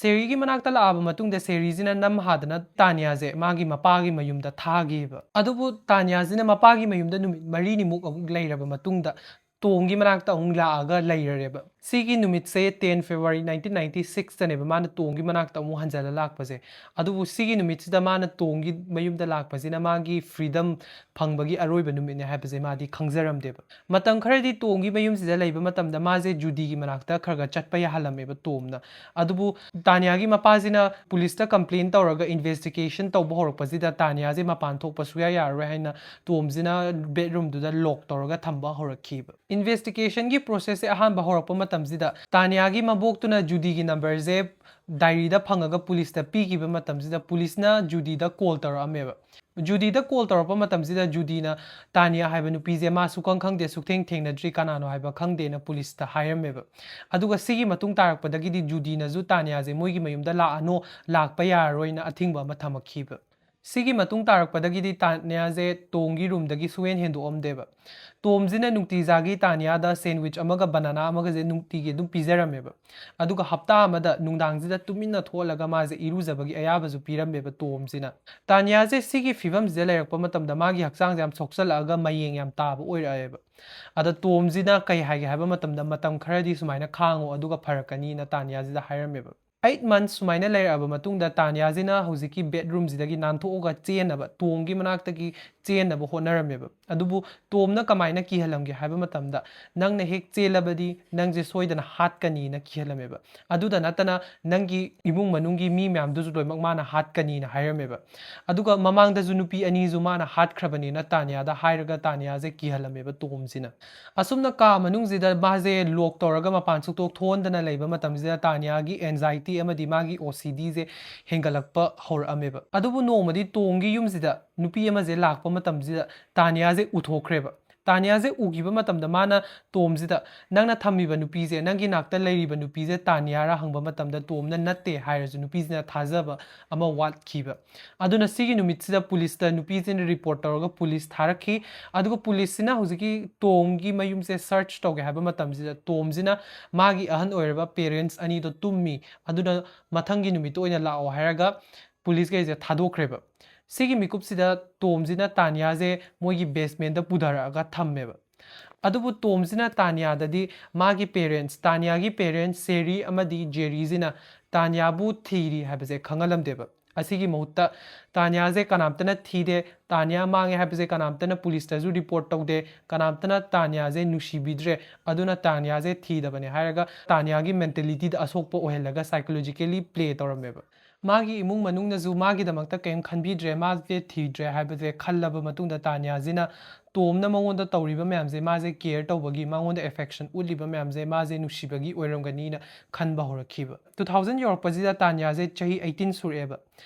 ꯁꯦꯔꯤꯒꯤ ꯃꯅꯥꯛꯇ ꯂꯥꯛꯑꯕ ꯃꯇꯨꯡꯗ, ꯁꯦꯔꯤꯁꯤꯅ ꯅꯝꯍꯥꯗꯅ ꯇꯥꯅꯤꯌꯥꯁꯦ ꯃꯥꯒꯤ ꯃꯄꯥꯒꯤ ꯃꯌꯨꯝꯗ ꯊꯥꯈꯤꯕ꯫ ꯑꯗꯨꯕꯨ ꯇꯥꯅꯤꯌꯥꯁꯤꯅ ꯃꯄꯥꯒꯤ ꯃꯌꯨꯝꯗ ꯅꯨꯃꯤꯠ ꯃꯔꯤꯅꯤꯃꯨꯛ ꯑꯃꯨꯛ ꯂꯩꯔꯕ ꯃꯇꯨꯡꯗ, ꯇꯣꯝꯒꯤ ꯃꯅꯥꯛꯇ ꯑꯃꯨꯛ ꯂꯥꯛꯑꯒ ꯂꯩꯔꯔꯦꯕ꯫ ꯁꯤꯒꯤ ꯅꯨꯃꯤꯠꯁꯦ ten February nineteen ninety sixꯇꯅꯦꯕ ꯃꯥꯅ ꯇꯣꯝꯒꯤ ꯃꯅꯥꯛꯇ ꯑꯃꯨꯛ ꯍꯟꯖꯜꯂ ꯂꯥꯛꯄꯁꯦ꯫ ꯑꯗꯨꯕꯨ ꯁꯤꯒꯤ ꯅꯨꯃꯤꯠꯁꯤꯗ ꯃꯥꯅ ꯇꯣꯝꯒꯤ ꯃꯌꯨꯝꯗ ꯂꯥꯛꯄꯁꯤꯅ ꯃꯥꯒꯤ freedom ꯐꯪꯕꯒꯤ ꯑꯔꯣꯏꯕ ꯅꯨꯃꯤꯠꯅꯦ ꯍꯥꯏꯕꯁꯦ ꯃꯥꯗꯤ ꯈꯪꯖꯔꯝꯗꯦꯕ꯫ ꯃꯇꯝ ꯈꯔꯗꯤ ꯇꯣꯝꯒꯤ ꯃꯌꯨꯝꯁꯤꯗ ꯂꯩꯕ ꯃꯇꯝꯗ ꯃꯥꯁꯦ ꯖꯨꯗꯤꯒꯤ ꯃꯅꯥꯛꯇ ꯈꯔ ꯈꯔ ꯆꯠꯄ ꯌꯥꯍꯜꯂꯝꯃꯦꯕ ꯇꯣꯝꯅ꯫ ꯑꯗꯨꯕꯨ ꯇꯥꯅꯤꯌꯥꯒꯤ ꯃꯄꯥꯁꯤꯅ ꯄꯨꯂꯤꯁꯇ complain ꯇꯧꯔꯒ investigation ꯇꯧꯕ ꯍꯧꯔꯛꯄꯁꯤꯗ ꯇꯥꯅꯤꯌꯥꯁꯦ ꯃꯄꯥꯟ ꯊꯣꯛꯄ ꯁꯨꯡꯌꯥ ꯌꯥꯔꯔꯣꯏ ꯍꯥꯏꯅ ꯇꯣꯝꯁꯤꯅ bedroomꯗꯨꯗ lock ꯇꯧꯔꯒ ꯊꯝꯕ ꯍꯧꯔꯛꯈꯤꯕ꯫ Investigationꯒꯤ processꯁꯦ ꯑꯍꯥꯟꯕ ꯍꯧꯔꯛꯄ ꯃꯇꯝꯁꯤꯗ ꯇꯥꯅꯤꯌꯥꯒꯤ ꯃꯕꯣꯛꯇꯨꯅ ꯖꯨꯗꯤꯒꯤ numberꯁꯦ diaryꯗ ꯐꯪꯉꯒ ꯄꯨꯂꯤꯁꯇ ꯄꯤꯈꯤꯕ ꯃꯇꯝꯁꯤꯗ ꯄꯨꯂꯤꯁꯅ ꯖꯨꯗꯤꯗ call ꯇꯧꯔꯛꯑꯝꯃꯦꯕ꯫ ꯖꯨꯗꯤꯗ call ꯇꯧꯔꯛꯄ ꯃꯇꯝꯁꯤꯗ ꯖꯨꯗꯤꯅ ꯇꯥꯅꯤꯌꯥ ꯍꯥꯏꯕ ꯅꯨꯄꯤꯁꯦ ꯃꯥ ꯁꯨꯈꯪ ꯈꯪꯗꯦ, ꯁꯨꯛꯊꯦꯡ ꯊꯦꯡꯅꯗ꯭ꯔꯤ, ꯀꯅꯥꯅꯣ ꯍꯥꯏꯕ ꯈꯪꯗꯦꯅ ꯄꯨꯂꯤꯁꯇ ꯍꯥꯏꯔꯝꯃꯦꯕ꯫ ꯑꯗꯨꯒ ꯁꯤꯒꯤ ꯃꯇꯨꯡ ꯇꯥꯔꯛꯄꯗꯒꯤꯗꯤ ꯖꯨꯗꯤꯅꯁꯨ ꯇꯥꯅꯤꯌꯥꯁꯦ ꯃꯣꯏꯒꯤ ꯃꯌꯨꯝꯗ ꯂꯥꯛꯑꯅꯣ, ꯂꯥꯛꯄ ꯌꯥꯔꯔꯣꯏꯅ ꯑꯊꯤꯡꯕ ꯑꯃ ꯊꯝꯃꯛꯈꯤꯕ꯫ ꯁꯤꯒꯤ ꯃꯇꯨꯡ ꯇꯥꯔꯛꯄꯗꯒꯤꯗꯤ ꯇꯥꯅꯤꯌꯥꯁꯦ ꯇꯣꯝꯒꯤ roomꯗꯒꯤ ꯁꯨꯡꯍꯦꯟ ꯍꯦꯟꯗꯣꯛꯑꯝꯗꯦꯕ꯫ ꯇꯣꯝꯁꯤꯅ ꯅꯨꯡꯇꯤꯖꯥꯒꯤ ꯇꯥꯅꯤꯌꯥꯗ sandwich ꯑꯃꯒ banana ꯑꯃꯒꯁꯦ ꯅꯨꯡꯇꯤꯒꯤ ꯑꯗꯨꯝ ꯄꯤꯖꯔꯝꯃꯦꯕ꯫ ꯑꯗꯨꯒ ꯍꯞꯇꯥ ꯑꯃꯗ ꯅꯨꯡꯗꯥꯡꯁꯤꯗ ꯇꯨꯃꯤꯟꯅ ꯊꯣꯛꯍꯜꯂꯒ ꯃꯥꯁꯦ ꯏꯔꯨꯖꯕꯒꯤ ꯑꯌꯥꯕꯁꯨ ꯄꯤꯔꯝꯃꯦꯕ ꯇꯣꯝꯁꯤꯅ꯫ ꯇꯥꯅꯤꯌꯥꯁꯦ ꯁꯤꯒꯤ ꯐꯤꯕꯝꯁꯤꯗ ꯂꯩꯔꯛꯄ ꯃꯇꯝꯗ ꯃꯥꯒꯤ ꯍꯛꯆꯥꯡꯁꯦ ꯌꯥꯝ ꯁꯣꯛꯆꯜꯂꯛꯑꯒ ꯃꯌꯦꯡ ꯌꯥꯝ ꯇꯥꯕ ꯑꯣꯏꯔꯛꯑꯦꯕ꯫ ꯑꯗ ꯇꯣꯝꯁꯤꯅ ꯀꯩ ꯍꯥꯏꯒꯦ ꯍꯥꯏꯕ ꯃꯇꯝꯗ, "ꯃꯇꯝ ꯈꯔꯗꯤ ꯁꯨꯃꯥꯏꯅ ꯈꯥꯡꯉꯣ, ꯑꯗꯨꯒ ꯐꯔꯛꯀꯅꯤꯅ" ꯇꯥꯅꯤꯌꯥꯁꯤꯗ ꯍꯥꯏꯔꯝꯃꯦꯕ꯫ Eight months ꯁꯨꯃꯥꯏꯅ ꯂꯩꯔꯛꯑꯕ ꯃꯇꯨꯡꯗ ꯇꯥꯅꯤꯌꯥꯁꯤꯅ ꯍꯧꯖꯤꯛꯀꯤ bedroomꯁꯤꯗꯒꯤ ꯅꯥꯟꯊꯣꯛꯑꯒ ꯆꯦꯟꯅꯕ, ꯇꯣꯝꯒꯤ ꯃꯅꯥꯛꯇꯒꯤ ꯆꯦꯟꯅꯕ ꯍꯣꯠꯅꯔꯝꯃꯦꯕ꯫ ꯑꯗꯨꯕꯨ ꯇꯣꯝꯅ ꯀꯃꯥꯏꯅ ꯀꯤꯍꯜꯂꯝꯒꯦ ꯍꯥꯏꯕ ꯃꯇꯝꯗ, "ꯅꯪꯅ ꯍꯦꯛ ꯆꯦꯜꯂꯕꯗꯤ ꯅꯪꯁꯦ ꯁꯣꯏꯗꯅ ꯍꯥꯠꯀꯅꯤꯅ" ꯀꯤꯍꯜꯂꯝꯃꯦꯕ꯫ ꯑꯗꯨꯗ ꯅꯠꯇꯅ ꯅꯪꯒꯤ ꯏꯃꯨꯡ ꯃꯅꯨꯡꯒꯤ ꯃꯤ ꯃꯌꯥꯝꯗꯨꯁꯨ ꯂꯣꯏꯅꯃꯛ ꯃꯥꯅ ꯍꯥꯠꯀꯅꯤꯅ ꯍꯥꯏꯔꯝꯃꯦꯕ꯫ ꯑꯗꯨꯒ ꯃꯃꯥꯡꯗꯁꯨ ꯅꯨꯄꯤ ꯑꯅꯤꯁꯨ ꯃꯥꯅ ꯍꯥꯠꯈ꯭ꯔꯕꯅꯤꯅ ꯇꯥꯅꯤꯌꯥꯗ ꯍꯥꯏꯔꯒ ꯇꯥꯅꯤꯌꯥꯁꯦ ꯀꯤꯍꯜꯂꯝꯃꯦꯕ ꯇꯣꯝꯁꯤꯅ꯫ ꯑꯁꯨꯝꯅ ꯀꯥ ꯃꯅꯨꯡꯁꯤꯗ ꯃꯥꯁꯦ lock ꯇꯧꯔꯒ ꯃꯄꯥꯟ ꯁꯨꯛꯊꯣꯛ ꯊꯣꯛꯍꯟꯗꯅ ꯂꯩꯕ ꯃꯇꯝꯁꯤꯗ ꯇꯥꯅꯤꯌꯥꯒꯤ anxiety ꯑꯃꯗꯤ ꯃꯥꯒꯤ OCDꯁꯦ ꯍꯦꯟꯒꯠꯂꯛꯄ ꯍꯧꯔꯛꯑꯝꯃꯦꯕ꯫ ꯑꯗꯨꯕꯨ ꯅꯣꯡꯃꯗꯤ ꯇꯣꯝꯒꯤ ꯌꯨꯝꯁꯤꯗ ꯅꯨꯄꯤ ꯑꯃꯁꯦ ꯂꯥꯛꯄ ꯃꯇꯝꯁꯤꯗ ꯇꯥꯅꯤꯌꯥꯁꯦ ꯎꯊꯣꯛꯈ꯭ꯔꯦꯕ꯫ ꯇꯥꯅꯤꯌꯥꯁꯦ ꯎꯈꯤꯕ ꯃꯇꯝꯗ ꯃꯥꯅ ꯇꯣꯝꯁꯤꯗ, "ꯅꯪꯅ ꯊꯝꯃꯤꯕ ꯅꯨꯄꯤꯁꯦ, ꯅꯪꯒꯤ ꯅꯥꯛꯇ ꯂꯩꯔꯤꯕ ꯅꯨꯄꯤꯁꯦ ꯇꯥꯅꯤꯌꯥꯔꯥ?" ꯍꯪꯕ ꯃꯇꯝꯗ ꯇꯣꯝꯅ "ꯅꯠꯇꯦ" ꯍꯥꯏꯔꯁꯨ ꯅꯨꯄꯤꯁꯤꯅ ꯊꯥꯖꯕ ꯑꯃ ꯋꯥꯠꯈꯤꯕ꯫ ꯑꯗꯨꯅ ꯁꯤꯒꯤ ꯅꯨꯃꯤꯠꯁꯤꯗ ꯄꯨꯂꯤꯁꯇ ꯅꯨꯄꯤꯁꯤꯅ report ꯇꯧꯔꯒ ꯄꯨꯂꯤꯁ ꯊꯥꯔꯛꯈꯤ꯫ ꯑꯗꯨꯒ ꯄꯨꯂꯤꯁꯁꯤꯅ ꯍꯧꯖꯤꯛꯀꯤ ꯇꯣꯝꯒꯤ ꯃꯌꯨꯝꯁꯦ search ꯇꯧꯒꯦ ꯍꯥꯏꯕ ꯃꯇꯝꯁꯤꯗ ꯇꯣꯝꯁꯤꯅ ꯃꯥꯒꯤ ꯑꯍꯟ ꯑꯣꯏꯔꯕ parents ꯑꯅꯤꯗꯣ ꯇꯨꯝꯃꯤ, ꯑꯗꯨꯅ ꯃꯊꯪꯒꯤ ꯅꯨꯃꯤꯠꯇ ꯑꯣꯏꯅ ꯂꯥꯛꯑꯣ ꯍꯥꯏꯔꯒ ꯄꯨꯂꯤꯁꯈꯩꯁꯦ ꯊꯥꯗꯣꯛꯈ꯭ꯔꯦꯕ꯫ ꯁꯤꯒꯤ ꯃꯤꯀꯨꯞꯁꯤꯗ ꯇꯣꯝꯁꯤꯅ ꯇꯥꯅꯤꯌꯥꯁꯦ ꯃꯣꯏꯒꯤ basementꯇ ꯄꯨꯊꯔꯛꯑꯒ ꯊꯝꯃꯦꯕ꯫ ꯑꯗꯨꯕꯨ ꯇꯣꯝꯁꯤꯅ ꯇꯥꯅꯤꯌꯥꯗꯗꯤ ꯃꯥꯒꯤ ꯄꯦꯔꯦꯟꯁ, ꯇꯥꯅꯤꯌꯥꯒꯤ ꯄꯦꯔꯦꯟꯁ ꯁꯦꯔꯤ ꯑꯃꯗꯤ ꯖꯦꯔꯤꯁꯤꯅ ꯇꯥꯅꯤꯌꯥꯕꯨ ꯊꯤꯔꯤ ꯍꯥꯏꯕꯁꯦ ꯈꯪꯍꯜꯂꯝꯗꯦꯕ꯫ ꯑꯁꯤꯒꯤ ꯃꯍꯨꯠꯇ ꯇꯥꯅꯤꯌꯥꯁꯦ ꯀꯅꯥꯝꯇꯅ ꯊꯤꯗꯦ, ꯇꯥꯅꯤꯌꯥ ꯃꯥꯡꯉꯦ ꯍꯥꯏꯕꯁꯦ ꯀꯅꯥꯝꯇꯅ ꯄꯨꯂꯤꯁꯇꯁꯨ ꯔꯤꯄꯣꯔꯠ ꯇꯧꯗꯦ, ꯀꯅꯥꯝꯇꯅ ꯇꯥꯅꯤꯌꯥꯁꯦ ꯅꯨꯡꯁꯤꯕꯤꯗ꯭ꯔꯦ, ꯑꯗꯨꯅ ꯇꯥꯅꯤꯌꯥꯁꯦ ꯊꯤꯗꯕꯅꯦ ꯍꯥꯏꯔꯒ ꯇꯥꯅꯤꯌꯥꯒꯤ ꯃꯦꯟꯇꯦꯂꯤꯇꯤꯗ ꯑꯁꯣꯛꯄ ꯑꯣꯏꯍꯜꯂꯒ ꯁꯥꯏꯀꯣꯂꯣꯖꯤꯀꯦꯂꯤ ꯄ꯭ꯂꯦ ꯇꯧꯔꯝꯃꯦꯕ꯫ ꯃꯥꯒꯤ ꯏꯃꯨꯡ ꯃꯅꯨꯡꯅꯁꯨ ꯃꯥꯒꯤꯗꯃꯛꯇ ꯀꯔꯤꯝ ꯈꯟꯕꯤꯗ꯭ꯔꯦ, ꯃꯥꯁꯦ ꯊꯤꯗ꯭ꯔꯦ ꯍꯥꯏꯕꯁꯦ ꯈꯜꯂꯕ ꯃꯇꯨꯡꯗ ꯇꯥꯅꯤꯌꯥꯁꯤꯅ ꯇꯣꯝꯅ ꯃꯉꯣꯟꯗ ꯇꯧꯔꯤꯕ ꯃꯌꯥꯝꯁꯦ ꯃꯥꯁꯦ ꯀꯦꯌꯔ ꯇꯧꯕꯒꯤ, ꯃꯉꯣꯟꯗ ꯑꯦꯐꯦꯛꯁꯟ ꯎꯠꯂꯤꯕ ꯃꯌꯥꯝꯁꯦ ꯃꯥꯁꯦ ꯅꯨꯡꯁꯤꯕꯒꯤ ꯑꯣꯏꯔꯝꯒꯅꯤꯅ ꯈꯟꯕ ꯍꯧꯔꯛꯈꯤꯕ꯫ ꯇꯨ ꯊꯥꯎꯖꯟ ꯌꯧꯔꯛꯄꯁꯤꯗ ꯇꯥꯅꯤꯌꯥꯁꯦ ꯆꯍꯤ ꯑꯩꯠꯇꯤꯟ ꯁꯨꯔꯛꯑꯦꯕ꯫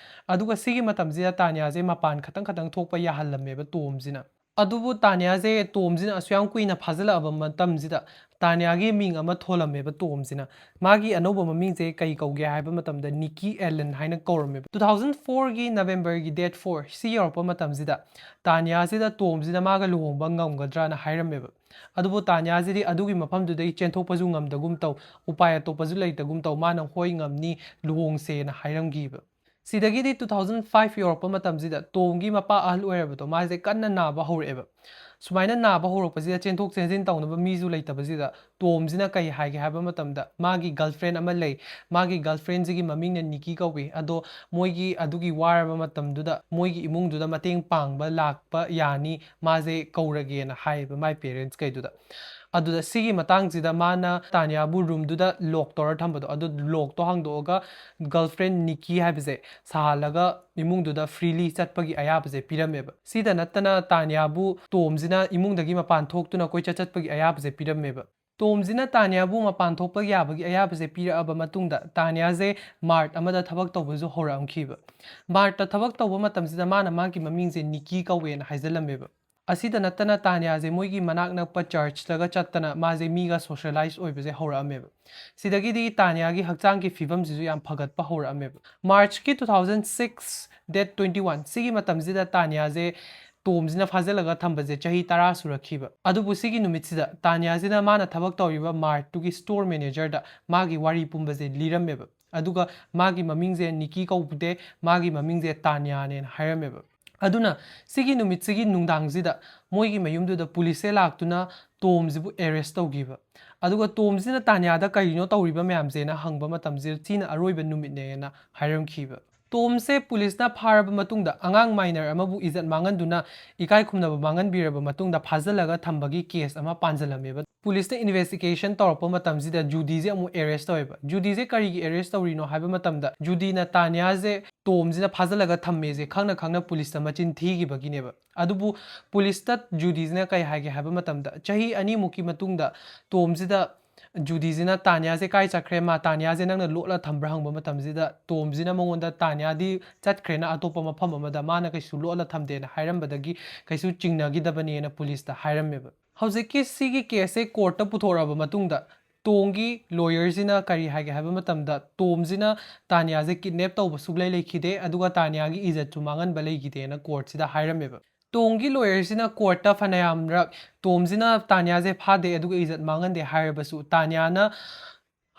ꯑꯗꯨꯒ ꯁꯤꯒꯤ ꯃꯇꯝꯁꯤꯗ ꯇꯥꯅꯤꯌꯥꯁꯦ ꯃꯄꯥꯟ ꯈꯇꯪ ꯈꯇꯪ ꯊꯣꯛꯄ ꯌꯥꯍꯜꯂꯝꯃꯦꯕ ꯇꯣꯝꯁꯤꯅ꯫ ꯑꯗꯨꯕꯨ ꯇꯥꯅꯤꯌꯥꯁꯦ, ꯇꯣꯝꯁꯤꯅ ꯑꯁꯨꯛ ꯌꯥꯝ ꯀꯨꯏꯅ ꯐꯥꯖꯤꯜꯂꯛꯑꯕ ꯃꯇꯝꯁꯤꯗ ꯇꯥꯅꯤꯌꯥꯒꯤ ꯃꯤꯡ ꯑꯃ ꯊꯣꯜꯂꯝꯃꯦꯕ ꯇꯣꯝꯁꯤꯅ꯫ ꯃꯥꯒꯤ ꯑꯅꯧꯕ ꯃꯃꯤꯡꯁꯦ ꯀꯩ ꯀꯧꯒꯦ ꯍꯥꯏꯕ ꯃꯇꯝꯗ ꯅꯤꯀꯤ ꯑꯦꯂꯟ ꯍꯥꯏꯅ ꯀꯧꯔꯝꯃꯦꯕ꯫ ꯇꯨ ꯊꯥꯎꯖꯟ ꯐꯣꯔꯒꯤ ꯅꯕꯦꯝꯕꯔꯒꯤ ꯗꯦꯠ ꯐꯣꯔ ꯁꯤ ꯌꯧꯔꯛꯄ ꯃꯇꯝꯁꯤꯗ ꯇꯥꯅꯤꯌꯥꯁꯤꯗ ꯇꯣꯝꯁꯤꯅ ꯃꯥꯒ ꯂꯨꯍꯣꯡꯕ ꯉꯝꯒꯗ꯭ꯔꯥꯅ ꯍꯥꯏꯔꯝꯃꯦꯕ꯫ ꯑꯗꯨꯕꯨ ꯇꯥꯅꯤꯌꯥꯁꯤꯗꯤ ꯑꯗꯨꯒꯤ ꯃꯐꯝꯗꯨꯗꯒꯤ ꯆꯦꯟꯊꯣꯛꯄꯁꯨ ꯉꯝꯗꯒꯨꯝ ꯇꯧ, ꯎꯄꯥꯏ ꯑꯇꯣꯞꯄꯁꯨ ꯂꯩꯇꯒꯨꯝ ꯇꯧ, ꯃꯥꯅ "ꯍꯣꯏ, ꯉꯝꯅꯤ, ꯂꯨꯍꯣꯡꯁꯦꯅ" ꯍꯥꯏꯔꯝꯈꯤꯕ꯫ ꯁꯤꯗꯒꯤꯗꯤ ꯇꯨ ꯊꯥꯎꯖꯟ ꯐꯥꯏꯚ ꯌꯧꯔꯛꯄ ꯃꯇꯝꯁꯤꯗ ꯇꯣꯝꯒꯤ ꯃꯄꯥ ꯑꯍꯜ ꯑꯣꯏꯔꯕꯗꯣ ꯃꯥꯁꯦ ꯀꯟꯅ ꯅꯥꯕ ꯍꯧꯔꯛꯑꯦꯕ꯫ ꯁꯨꯃꯥꯏꯅ ꯅꯥꯕ ꯍꯧꯔꯛꯄꯁꯤꯗ ꯆꯦꯟꯊꯣꯛ ꯆꯦꯟꯁꯤꯟ ꯇꯧꯅꯕ ꯃꯤꯁꯨ ꯂꯩꯇꯕꯁꯤꯗ ꯇꯣꯝꯁꯤꯅ ꯀꯩ ꯍꯥꯏꯒꯦ ꯍꯥꯏꯕ ꯃꯇꯝꯗ, ꯃꯥꯒꯤ ꯒꯔꯜꯐ꯭ꯔꯦꯟ ꯑꯃ ꯂꯩ, ꯃꯥꯒꯤ ꯒꯔꯜꯐ꯭ꯔꯦꯟꯁꯤꯒꯤ ꯃꯃꯤꯡꯅ ꯅꯤꯀꯤ ꯀꯧꯏ, ꯑꯗꯣ ꯃꯣꯏꯒꯤ ꯑꯗꯨꯒꯤ ꯋꯥꯔꯕ ꯃꯇꯝꯗꯨꯗ ꯃꯣꯏꯒꯤ ꯏꯃꯨꯡꯗꯨꯗ ꯃꯇꯦꯡ ꯄꯥꯡꯕ ꯂꯥꯛꯄ ꯌꯥꯅꯤ, ꯃꯥꯁꯦ ꯀꯧꯔꯒꯦꯅ ꯍꯥꯏꯌꯦꯕ ꯃꯥꯏ ꯄꯦꯔꯦꯟꯁꯈꯩꯗꯨꯗ꯫ ꯑꯗꯨꯗ ꯁꯤꯒꯤ ꯃꯇꯥꯡꯁꯤꯗ ꯃꯥꯅ ꯇꯥꯅꯤꯌꯥꯕꯨ ꯔꯨꯝꯗꯨꯗ ꯂꯣꯛ ꯇꯧꯔ ꯊꯝꯕꯗꯣ, ꯑꯗꯨ ꯂꯣꯛꯇꯣ ꯍꯥꯡꯗꯣꯛꯑꯒ ꯒꯔꯜꯐ꯭ꯔꯦꯟ ꯅꯤꯀꯤ ꯍꯥꯏꯕꯁꯦ ꯁꯥꯍꯜꯂꯒ ꯏꯃꯨꯡꯗꯨꯗ ꯐ꯭ꯔꯤꯂꯤ ꯆꯠꯄꯒꯤ ꯑꯌꯥꯕꯁꯦ ꯄꯤꯔꯝꯃꯦꯕ꯫ ꯁꯤꯗ ꯅꯠꯇꯅ ꯇꯥꯅꯤꯌꯥꯕꯨ ꯇꯣꯝꯁꯤꯅ ꯏꯃꯨꯡꯗꯒꯤ ꯃꯄꯥꯟ ꯊꯣꯛꯇꯨꯅ ꯀꯣꯏꯆꯠ ꯆꯠꯄꯒꯤ ꯑꯌꯥꯕꯁꯦ ꯄꯤꯔꯝꯃꯦꯕ꯫ ꯇꯣꯝꯁꯤꯅ ꯇꯥꯅꯤꯌꯥꯕꯨ ꯃꯄꯥꯟ ꯊꯣꯛꯄ ꯌꯥꯕꯒꯤ ꯑꯌꯥꯕꯁꯦ ꯄꯤꯔꯛꯑꯕ ꯃꯇꯨꯡꯗ ꯇꯥꯅꯤꯌꯥꯁꯦ ꯃꯥꯔꯠ ꯑꯃꯗ ꯊꯕꯛ ꯇꯧꯕꯁꯨ ꯍꯧꯔꯛꯑꯝꯈꯤꯕ꯫ ꯃꯥꯔꯠꯇ ꯊꯕꯛ ꯇꯧꯕ ꯃꯇꯝꯁꯤꯗ ꯃꯥꯅ ꯃꯥꯒꯤ ꯃꯃꯤꯡꯁꯦ ꯅꯤꯀꯤ ꯀꯧꯋꯦꯅ ꯍꯥꯏꯖꯜꯂꯝꯃꯦꯕ꯫ ꯑꯁꯤꯗ ꯅꯠꯇꯅ ꯇꯥꯅꯤꯌꯥꯁꯦ ꯃꯣꯏꯒꯤ ꯃꯅꯥꯛ ꯅꯛꯄ ꯆꯔꯆꯇꯒ ꯆꯠꯇꯅ ꯃꯥꯁꯦ ꯃꯤꯒ ꯁꯣꯁꯤꯌꯦꯂꯥꯏꯁ ꯑꯣꯏꯕꯁꯦ ꯍꯧꯔꯛꯑꯝꯃꯦꯕ꯫ ꯁꯤꯗꯒꯤꯗꯤ ꯇꯥꯅꯤꯌꯥꯒꯤ ꯍꯛꯆꯥꯡꯒꯤ ꯐꯤꯕꯝꯁꯤꯁꯨ ꯌꯥꯝ ꯐꯒꯠꯄ ꯍꯧꯔꯛꯑꯝꯃꯦꯕ꯫ ꯃꯥꯔꯆꯀꯤ two thousand six date twenty one ꯁꯤꯒꯤ ꯃꯇꯝꯁꯤꯗ ꯇꯥꯅꯤꯌꯥꯁꯦ ꯇꯣꯝꯁꯤꯅ ꯐꯥꯖꯤꯜꯂꯒ ꯊꯝꯕꯁꯦ ꯆꯍꯤ ꯇꯔꯥ ꯁꯨꯔꯛꯈꯤꯕ꯫ ꯑꯗꯨꯕꯨ ꯁꯤꯒꯤ ꯅꯨꯃꯤꯠꯁꯤꯗ ꯇꯥꯅꯤꯌꯥꯁꯤꯅ ꯃꯥꯅ ꯊꯕꯛ ꯇꯧꯔꯤꯕ ꯃꯥꯔꯠꯇꯨꯒꯤ ꯁ꯭ꯇꯣꯔ ꯃꯦꯅꯦꯖꯔꯗ ꯃꯥꯒꯤ ꯋꯥꯔꯤ ꯄꯨꯝꯕꯁꯦ ꯂꯤꯔꯝꯃꯦꯕ꯫ ꯑꯗꯨꯒ ꯃꯥꯒꯤ ꯃꯃꯤꯡꯁꯦ ꯅꯤꯀꯤ ꯀꯧꯗꯦ, ꯃꯥꯒꯤ ꯃꯃꯤꯡꯁꯦ ꯇꯥꯅꯤꯌꯥꯅꯦꯅ ꯍꯥꯏꯔꯝꯃꯦꯕ꯫ ꯑꯗꯨꯅ ꯁꯤꯒꯤ ꯅꯨꯃꯤꯠꯁꯤꯒꯤ ꯅꯨꯡꯗꯥꯡꯁꯤꯗ ꯃꯣꯏꯒꯤ ꯃꯌꯨꯝꯗꯨꯗ ꯄꯨꯂꯤꯁꯁꯦ ꯂꯥꯛꯇꯨꯅ ꯇꯣꯝꯁꯤꯕꯨ ꯑꯦꯔꯦꯁ ꯇꯧꯈꯤꯕ꯫ ꯑꯗꯨꯒ ꯇꯣꯝꯁꯤꯅ ꯇꯥꯅꯤꯌꯥꯗ ꯀꯔꯤꯅꯣ ꯇꯧꯔꯤꯕ ꯃꯌꯥꯝꯁꯦꯅ ꯍꯪꯕ ꯃꯇꯝꯁꯤꯗ ꯁꯤꯅ ꯑꯔꯣꯏꯕ ꯅꯨꯃꯤꯠꯅꯦꯅ ꯍꯥꯏꯔꯝꯈꯤꯕ꯫ ꯇꯣꯝꯁꯦ ꯄꯨꯂꯤꯁꯅ ꯐꯥꯔꯕ ꯃꯇꯨꯡꯗ ꯑꯉꯥꯡ ꯃꯥꯏꯅꯔ ꯑꯃꯕꯨ ꯏꯖꯠ ꯃꯥꯡꯍꯟꯗꯨꯅ ꯏꯀꯥꯏ ꯈꯨꯝꯅꯕ ꯃꯥꯡꯍꯟꯕꯤꯔꯕ ꯃꯇꯨꯡꯗ ꯐꯥꯖꯤꯜꯂꯒ ꯊꯝꯕꯒꯤ ꯀꯦꯁ ꯑꯃ ꯄꯥꯟꯁꯤꯜꯂꯝꯃꯦꯕ꯫ ꯄꯨꯂꯤꯁꯅ ꯏꯟꯚꯦꯁꯇꯤꯒꯦꯁꯟ ꯇꯧꯔꯛꯄ ꯃꯇꯝꯁꯤꯗ ꯖꯨꯗꯤꯁꯦ ꯑꯃꯨꯛ ꯑꯦꯔꯦꯁ ꯇꯧꯋꯦꯕ꯫ ꯖꯨꯗꯤꯁꯦ ꯀꯔꯤꯒꯤ ꯑꯦꯔꯦꯁ ꯇꯧꯔꯤꯅꯣ ꯍꯥꯏꯕ ꯃꯇꯝꯗ ꯖꯨꯗꯤꯅ ꯇꯥꯅꯤꯌꯥꯁꯦ ꯇꯣꯝꯁꯤꯅ ꯐꯥꯖꯤꯜꯂꯒ ꯊꯝꯃꯦꯁꯦ ꯈꯪꯅ ꯈꯪꯅ ꯄꯨꯂꯤꯁꯇ ꯃꯆꯤꯟ ꯊꯤꯈꯤꯕꯒꯤꯅꯦꯕ꯫ ꯑꯗꯨꯕꯨ ꯄꯨꯂꯤꯁꯇ ꯖꯨꯗꯤꯁꯤꯅ ꯀꯩ ꯍꯥꯏꯒꯦ ꯍꯥꯏꯕ ꯃꯇꯝꯗ ꯆꯍꯤ ꯑꯅꯤꯃꯨꯛꯀꯤ ꯃꯇꯨꯡꯗ ꯇꯣꯝꯁꯤꯗ ꯖꯨꯗꯤꯁꯤꯅ ꯇꯥꯅꯤꯌꯥꯁꯦ ꯀꯥꯏ ꯆꯠꯈ꯭ꯔꯦ, ꯃꯥ ꯇꯥꯅꯤꯌꯥꯁꯦ ꯅꯪꯅ ꯂꯣꯠꯂ ꯊꯝꯕ꯭ꯔꯥ ꯍꯪꯕ ꯃꯇꯝꯁꯤꯗ ꯇꯣꯝꯁꯤꯅ ꯃꯉꯣꯟꯗ ꯇꯥꯅꯤꯌꯥꯗꯤ ꯆꯠꯈ꯭ꯔꯦꯅ ꯑꯇꯣꯞꯄ ꯃꯐꯝ ꯑꯃꯗ, ꯃꯥꯅ ꯀꯩꯁꯨ ꯂꯣꯠꯂ ꯊꯝꯗꯦꯅ ꯍꯥꯏꯔꯝꯕꯗꯒꯤ ꯀꯩꯁꯨ ꯆꯤꯡꯅꯈꯤꯗꯕꯅꯦꯅ ꯄꯨꯂꯤꯁꯇ ꯍꯥꯏꯔꯝꯃꯦꯕ꯫ ꯍꯧꯖꯤꯛꯀꯤ ꯁꯤꯒꯤ ꯀꯦꯁꯁꯦ ꯀꯣꯔꯠꯇ ꯄꯨꯊꯣꯔꯛꯑꯕ ꯃꯇꯨꯡꯗ ꯇꯣꯝꯒꯤ ꯂꯣꯌꯔꯁꯤꯅ ꯀꯔꯤ ꯍꯥꯏꯒꯦ ꯍꯥꯏꯕ ꯃꯇꯝꯗ ꯇꯣꯝꯁꯤꯅ ꯇꯥꯅꯤꯌꯥꯁꯦ ꯀꯤꯗꯅꯦꯞ ꯇꯧꯕ ꯁꯨꯛꯂꯩ ꯂꯩꯈꯤꯗꯦ, ꯑꯗꯨꯒ ꯇꯥꯅꯤꯌꯥꯒꯤ ꯏꯖꯠꯁꯨ ꯃꯥꯡꯍꯟꯕ ꯂꯩꯈꯤꯗꯦꯅ ꯀꯣꯔꯠꯁꯤꯗ ꯍꯥꯏꯔꯝꯃꯦꯕ꯫ ꯇꯣꯝꯒꯤ ꯂꯣꯌꯔꯁꯤꯅ ꯀꯣꯔꯠꯇ ꯐꯅꯌꯥꯝꯔꯛ ꯇꯣꯝꯁꯤꯅ ꯇꯥꯅꯤꯌꯥꯁꯦ ꯐꯥꯗꯦ ꯑꯗꯨꯒ ꯏꯖꯠ ꯃꯥꯡꯍꯟꯗꯦ ꯍꯥꯏꯔꯕꯁꯨ ꯇꯥꯅꯤꯌꯥꯅ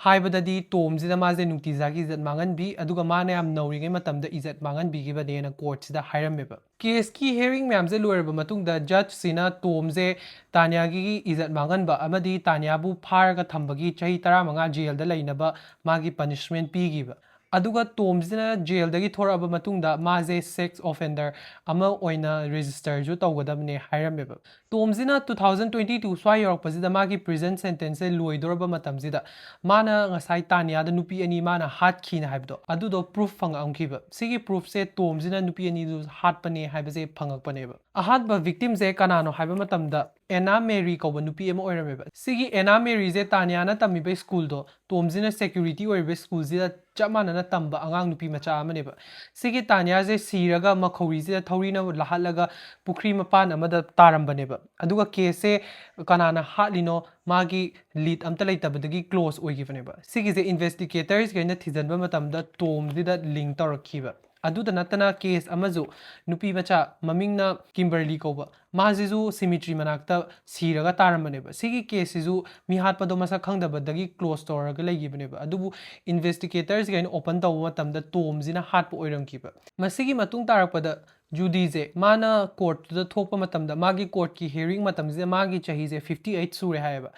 ꯍꯥꯏꯕꯗꯗꯤ ꯇꯣꯝꯁꯤꯅ ꯃꯥꯁꯦ ꯅꯨꯡꯇꯤꯖꯥꯒꯤ ꯏꯖꯠ ꯃꯥꯡꯍꯟꯕꯤ, ꯑꯗꯨꯒ ꯃꯥꯅ ꯌꯥꯝ ꯅꯧꯔꯤꯉꯩ ꯃꯇꯝꯗ ꯏꯖꯠ ꯃꯥꯡꯍꯟꯕꯤꯈꯤꯕꯅꯦꯅ ꯀꯣꯔꯠꯁꯤꯗ ꯍꯥꯏꯔꯝꯃꯦꯕ꯫ ꯀꯦꯁꯀꯤ ꯍꯤꯌꯔꯤꯡ ꯃꯌꯥꯝꯁꯦ ꯂꯣꯏꯔꯕ ꯃꯇꯨꯡꯗ ꯖꯠꯁꯁꯤꯅ ꯇꯣꯝꯁꯦ ꯇꯥꯅꯤꯌꯥꯒꯤ ꯏꯖꯠ ꯃꯥꯡꯍꯟꯕ ꯑꯃꯗꯤ ꯇꯥꯅꯤꯌꯥꯕꯨ ꯐꯥꯔꯒ ꯊꯝꯕꯒꯤ ꯆꯍꯤ ꯇꯔꯥꯃꯉꯥ ꯖꯦꯜꯗ ꯂꯩꯅꯕ ꯃꯥꯒꯤ ꯄꯅꯤꯁꯃꯦꯟ ꯄꯤꯈꯤꯕ꯫ ꯑꯗꯨꯒ ꯇꯣꯝꯁꯤꯅ ꯖꯦꯜꯗꯒꯤ ꯊꯣꯔꯛꯑꯕ ꯃꯇꯨꯡꯗ ꯃꯥꯁꯦ ꯁꯦꯛꯁ ꯑꯣꯐꯦꯟꯗꯔ ꯑꯃ ꯑꯣꯏꯅ ꯔꯦꯖꯤꯁꯇꯔꯁꯨ ꯇꯧꯒꯗꯕꯅꯦ ꯍꯥꯏꯔꯝꯃꯦꯕ꯫ ꯇꯣꯝꯁꯤꯅ two thousand twenty two ꯁ꯭ꯋꯥꯏ ꯌꯧꯔꯛꯄꯁꯤꯗ ꯃꯥꯒꯤ ꯄ꯭ꯔꯤꯖꯟ ꯁꯦꯟꯇꯦꯟꯁꯁꯦ ꯂꯣꯏꯗꯧꯔꯕ ꯃꯇꯝꯁꯤꯗ ꯃꯥꯅ ꯉꯁꯥꯏ ꯇꯥꯅꯤꯌꯥꯗ ꯅꯨꯄꯤ ꯑꯅꯤ ꯃꯥꯅ ꯍꯥꯠꯈꯤꯅ ꯍꯥꯏꯕꯗꯣ, ꯑꯗꯨꯗꯣ ꯄ꯭ꯔꯨꯐ ꯐꯪꯉꯛꯈꯤꯕ꯫ ꯁꯤꯒꯤ ꯄ꯭ꯔꯨꯐꯁꯦ ꯇꯣꯝꯁꯤꯅ ꯅꯨꯄꯤ ꯑꯅꯤꯗꯨ ꯍꯥꯠꯄꯅꯦ ꯍꯥꯏꯕꯁꯦ ꯐꯪꯉꯛꯄꯅꯦꯕ꯫ ꯑꯍꯥꯟꯕ ꯚꯤꯛꯇꯤꯝꯁꯦ ꯀꯅꯥꯅꯣ ꯍꯥꯏꯕ ꯃꯇꯝꯗ ꯑꯦꯅꯥ ꯃꯦꯔꯤ ꯀꯧꯕ ꯅꯨꯄꯤ ꯑꯃ ꯑꯣꯏꯔꯝꯃꯦꯕ꯫ ꯁꯤꯒꯤ ꯑꯦꯅꯥ ꯃꯦꯔꯤꯁꯦ ꯇꯥꯅꯤꯌꯥꯅ ꯇꯝꯃꯤꯕ ꯁ꯭ꯀꯨꯜꯗꯣ, ꯇꯣꯝꯁꯤꯅ ꯁꯦꯀ꯭ꯌꯨꯔꯤꯇꯤ ꯑꯣꯏꯔꯤꯕ ꯁ꯭ꯀꯨꯜꯁꯤꯗ ꯆꯞ ꯃꯥꯟꯅꯅ ꯇꯝꯕ ꯑꯉꯥꯡ ꯅꯨꯄꯤ ꯃꯆꯥ ꯑꯃꯅꯦꯕ꯫ ꯁꯤꯒꯤ ꯇꯥꯅꯤꯌꯥꯁꯦ ꯁꯤꯔꯒ ꯃꯈꯧꯔꯤꯁꯤꯗ ꯊꯧꯔꯤꯅ ꯂꯥꯍꯠꯂꯒ ꯄꯨꯈ꯭ꯔꯤ ꯃꯄꯥꯟ ꯑꯃꯗ ꯇꯥꯔꯝꯕꯅꯦꯕ꯫ ꯑꯗꯨꯒ ꯀꯦꯁꯁꯦ ꯀꯅꯥꯅ ꯍꯥꯠꯂꯤꯅꯣ ꯃꯥꯒꯤ ꯂꯤꯗ ꯑꯝꯇ ꯂꯩꯇꯕꯗꯒꯤ ꯀ꯭ꯂꯣꯖ ꯑꯣꯏꯈꯤꯕꯅꯦꯕ꯫ ꯁꯤꯒꯤꯁꯦ ꯏꯟꯚꯦꯁꯇꯤꯒꯦꯇꯔꯁꯈꯩꯅ ꯊꯤꯖꯤꯟꯕ ꯃꯇꯝꯗ ꯇꯣꯝꯁꯤꯗ ꯂꯤꯡ ꯇꯧꯔꯛꯈꯤꯕ꯫ ꯑꯗꯨꯗ ꯅꯠꯇꯅ ꯀꯦꯁ ꯑꯃꯁꯨ ꯅꯨꯄꯤ ꯃꯆꯥ ꯃꯃꯤꯡꯅ ꯀꯤꯝꯕꯔꯂꯤ ꯀꯧꯕ, ꯃꯥꯁꯤꯁꯨ ꯁꯤꯃꯤꯇ꯭ꯔꯤ ꯃꯅꯥꯛꯇ ꯁꯤꯔꯒ ꯇꯥꯔꯝꯕꯅꯦꯕ꯫ ꯁꯤꯒꯤ ꯀꯦꯁꯁꯤꯁꯨ ꯃꯤ ꯍꯥꯠꯄꯗꯣ ꯃꯁꯛ ꯈꯪꯗꯕꯗꯒꯤ ꯀ꯭ꯂꯣꯖ ꯇꯧꯔꯒ ꯂꯩꯈꯤꯕꯅꯦꯕ꯫ ꯑꯗꯨꯕꯨ ꯏꯟꯚꯦꯁꯇꯤꯒꯦꯇꯔꯁꯈꯩꯅ ꯑꯣꯄꯟ ꯇꯧꯕ ꯃꯇꯝꯗ ꯇꯣꯝꯁꯤꯅ ꯍꯥꯠꯄ ꯑꯣꯏꯔꯝꯈꯤꯕ꯫ ꯃꯁꯤꯒꯤ ꯃꯇꯨꯡ ꯇꯥꯔꯛꯄꯗ ꯖꯨꯗꯤꯁꯦ ꯃꯥꯅ ꯀꯣꯔꯠꯇꯨꯗ ꯊꯣꯛꯄ ꯃꯇꯝꯗ, ꯃꯥꯒꯤ ꯀꯣꯔꯠꯀꯤ ꯍꯤꯌꯔꯤꯡ ꯃꯇꯝꯁꯤꯗ ꯃꯥꯒꯤ ꯆꯍꯤꯁꯦ ꯐꯤꯐꯇꯤ ꯑꯩꯠ ꯁꯨꯔꯦ ꯍꯥꯏꯌꯦꯕ꯫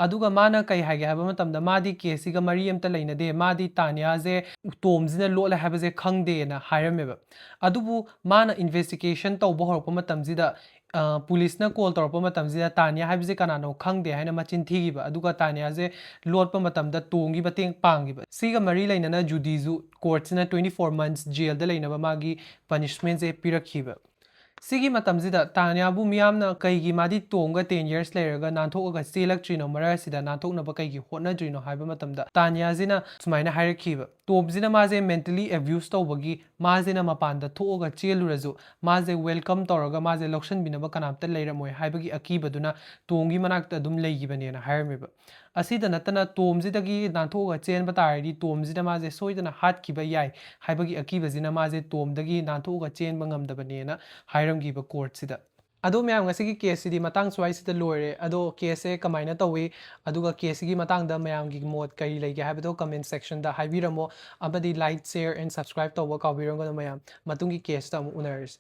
ꯑꯗꯨꯒ ꯃꯥꯅ ꯀꯩ ꯍꯥꯏꯒꯦ ꯍꯥꯏꯕ ꯃꯇꯝꯗ, ꯃꯥꯗꯤ ꯀꯦꯁꯁꯤꯒ ꯃꯔꯤ ꯑꯝꯇ ꯂꯩꯅꯗꯦ, ꯃꯥꯗꯤ ꯇꯥꯅꯤꯌꯥꯁꯦ ꯇꯣꯝꯁꯤꯅ ꯂꯣꯠꯂꯦ ꯍꯥꯏꯕꯁꯦ ꯈꯪꯗꯦꯅ ꯍꯥꯏꯔꯝꯃꯦꯕ꯫ ꯑꯗꯨꯕꯨ ꯃꯥꯅ ꯏꯟꯚꯦꯁꯇꯤꯒꯦꯁꯟ ꯇꯧꯕ ꯍꯧꯔꯛꯄ ꯃꯇꯝꯁꯤꯗ, ꯑ, ꯄꯨꯂꯤꯁꯅ ꯀꯣꯜ ꯇꯧꯔꯛꯄ ꯃꯇꯝꯁꯤꯗ ꯇꯥꯅꯤꯌꯥ ꯍꯥꯏꯕꯁꯦ ꯀꯅꯥꯅꯣ ꯈꯪꯗꯦ ꯍꯥꯏꯅ ꯃꯆꯤꯟ ꯊꯤꯈꯤꯕ, ꯑꯗꯨꯒ ꯇꯥꯅꯤꯌꯥꯁꯦ ꯂꯣꯠꯄ ꯃꯇꯝꯗ ꯇꯣꯝꯒꯤ ꯃꯇꯦꯡ ꯄꯥꯡꯈꯤꯕ꯫ ꯁꯤꯒ ꯃꯔꯤ ꯂꯩꯅꯅ ꯖꯨꯗꯤꯁꯨ ꯀꯣꯔꯠꯁꯤꯅ twenty four months ꯖꯦꯜꯗ ꯂꯩꯅꯕ ꯃꯥꯒꯤ ꯄꯅꯤꯁꯃꯦꯟꯁꯦ ꯄꯤꯔꯛꯈꯤꯕ꯫ ꯁꯤꯒꯤ ꯃꯇꯝꯁꯤꯗ ꯇꯥꯅꯤꯌꯥꯕꯨ ꯃꯤꯌꯥꯝꯅ ꯀꯩꯒꯤ ꯃꯥꯗꯤ ꯇꯣꯝꯒ ten years ꯂꯩꯔꯒ ꯅꯥꯟꯊꯣꯛꯑꯒ ꯆꯦꯜꯂꯛꯇ꯭ꯔꯤꯅꯣ, ꯃꯔꯛ ꯑꯁꯤꯗ ꯅꯥꯟꯊꯣꯛꯅꯕ ꯀꯩꯒꯤ ꯍꯣꯠꯅꯗ꯭ꯔꯤꯅꯣ ꯍꯥꯏꯕ ꯃꯇꯝꯗ, ꯇꯥꯅꯤꯌꯥꯁꯤꯅ ꯁꯨꯃꯥꯏꯅ ꯍꯥꯏꯔꯛꯈꯤꯕ, ꯇꯣꯝꯁꯤꯅ ꯃꯥꯁꯦ mentally abuse ꯇꯧꯕꯒꯤ ꯃꯥꯁꯤꯅ ꯃꯄꯥꯟꯗ ꯊꯣꯛꯑꯒ ꯆꯦꯜꯂꯨꯔꯁꯨ ꯃꯥꯁꯦ welcome ꯇꯧꯔꯒ ꯃꯥꯁꯦ ꯂꯧꯁꯟꯕꯤꯅꯕ ꯀꯅꯥꯝꯇ ꯂꯩꯔꯝꯃꯣꯏ ꯍꯥꯏꯕꯒꯤ ꯑꯀꯤꯕꯗꯨꯅ ꯇꯣꯝꯒꯤ ꯃꯅꯥꯛꯇ ꯑꯗꯨꯝ ꯂꯩꯈꯤꯕꯅꯦꯅ ꯍꯥꯏꯔꯝꯃꯦꯕ꯫ ꯑꯁꯤꯗ ꯅꯠꯇꯅ ꯇꯣꯝꯁꯤꯗꯒꯤ ꯅꯥꯟꯊꯣꯛꯑꯒ ꯆꯦꯟꯕ ꯇꯥꯔꯗꯤ ꯇꯣꯝꯁꯤꯅ ꯃꯥꯁꯦ ꯁꯣꯏꯗꯅ ꯍꯥꯠꯈꯤꯕ ꯌꯥꯏ ꯍꯥꯏꯕꯒꯤ ꯑꯀꯤꯕꯁꯤꯅ ꯃꯥꯁꯦ ꯇꯣꯝꯗꯒꯤ ꯅꯥꯟꯊꯣꯛꯑꯒ ꯆꯦꯟꯕ ꯉꯝꯗꯕꯅꯦꯅ ꯍꯥꯏꯔꯝꯈꯤꯕ ꯀꯣꯔꯠꯁꯤꯗ꯫ ꯑꯗꯣ ꯃꯌꯥꯝ, ꯉꯁꯤꯒꯤ ꯀꯦꯁꯁꯤꯗꯤ ꯃꯇꯥꯡ ꯁ꯭ꯋꯥꯏꯁꯤꯗ ꯂꯣꯏꯔꯦ꯫ ꯑꯗꯣ ꯀꯦꯁꯁꯦ ꯀꯃꯥꯏꯅ ꯇꯧꯏ, ꯑꯗꯨꯒ ꯀꯦꯁꯁꯤꯒꯤ ꯃꯇꯥꯡꯗ ꯃꯌꯥꯝꯒꯤ ꯃꯣꯠ ꯀꯔꯤ ꯂꯩꯒꯦ ꯍꯥꯏꯕꯗꯣ comment sectionꯗ ꯍꯥꯏꯕꯤꯔꯝꯃꯣ, ꯑꯃꯗꯤ like, share and subscribe ꯇꯧꯕ ꯀꯥꯎꯕꯤꯔꯝꯒꯅꯨ ꯃꯌꯥꯝ꯫ ꯃꯇꯨꯡꯒꯤ ꯀꯦꯁꯇ ꯑꯃꯨꯛ ꯎꯅꯔꯁꯤ꯫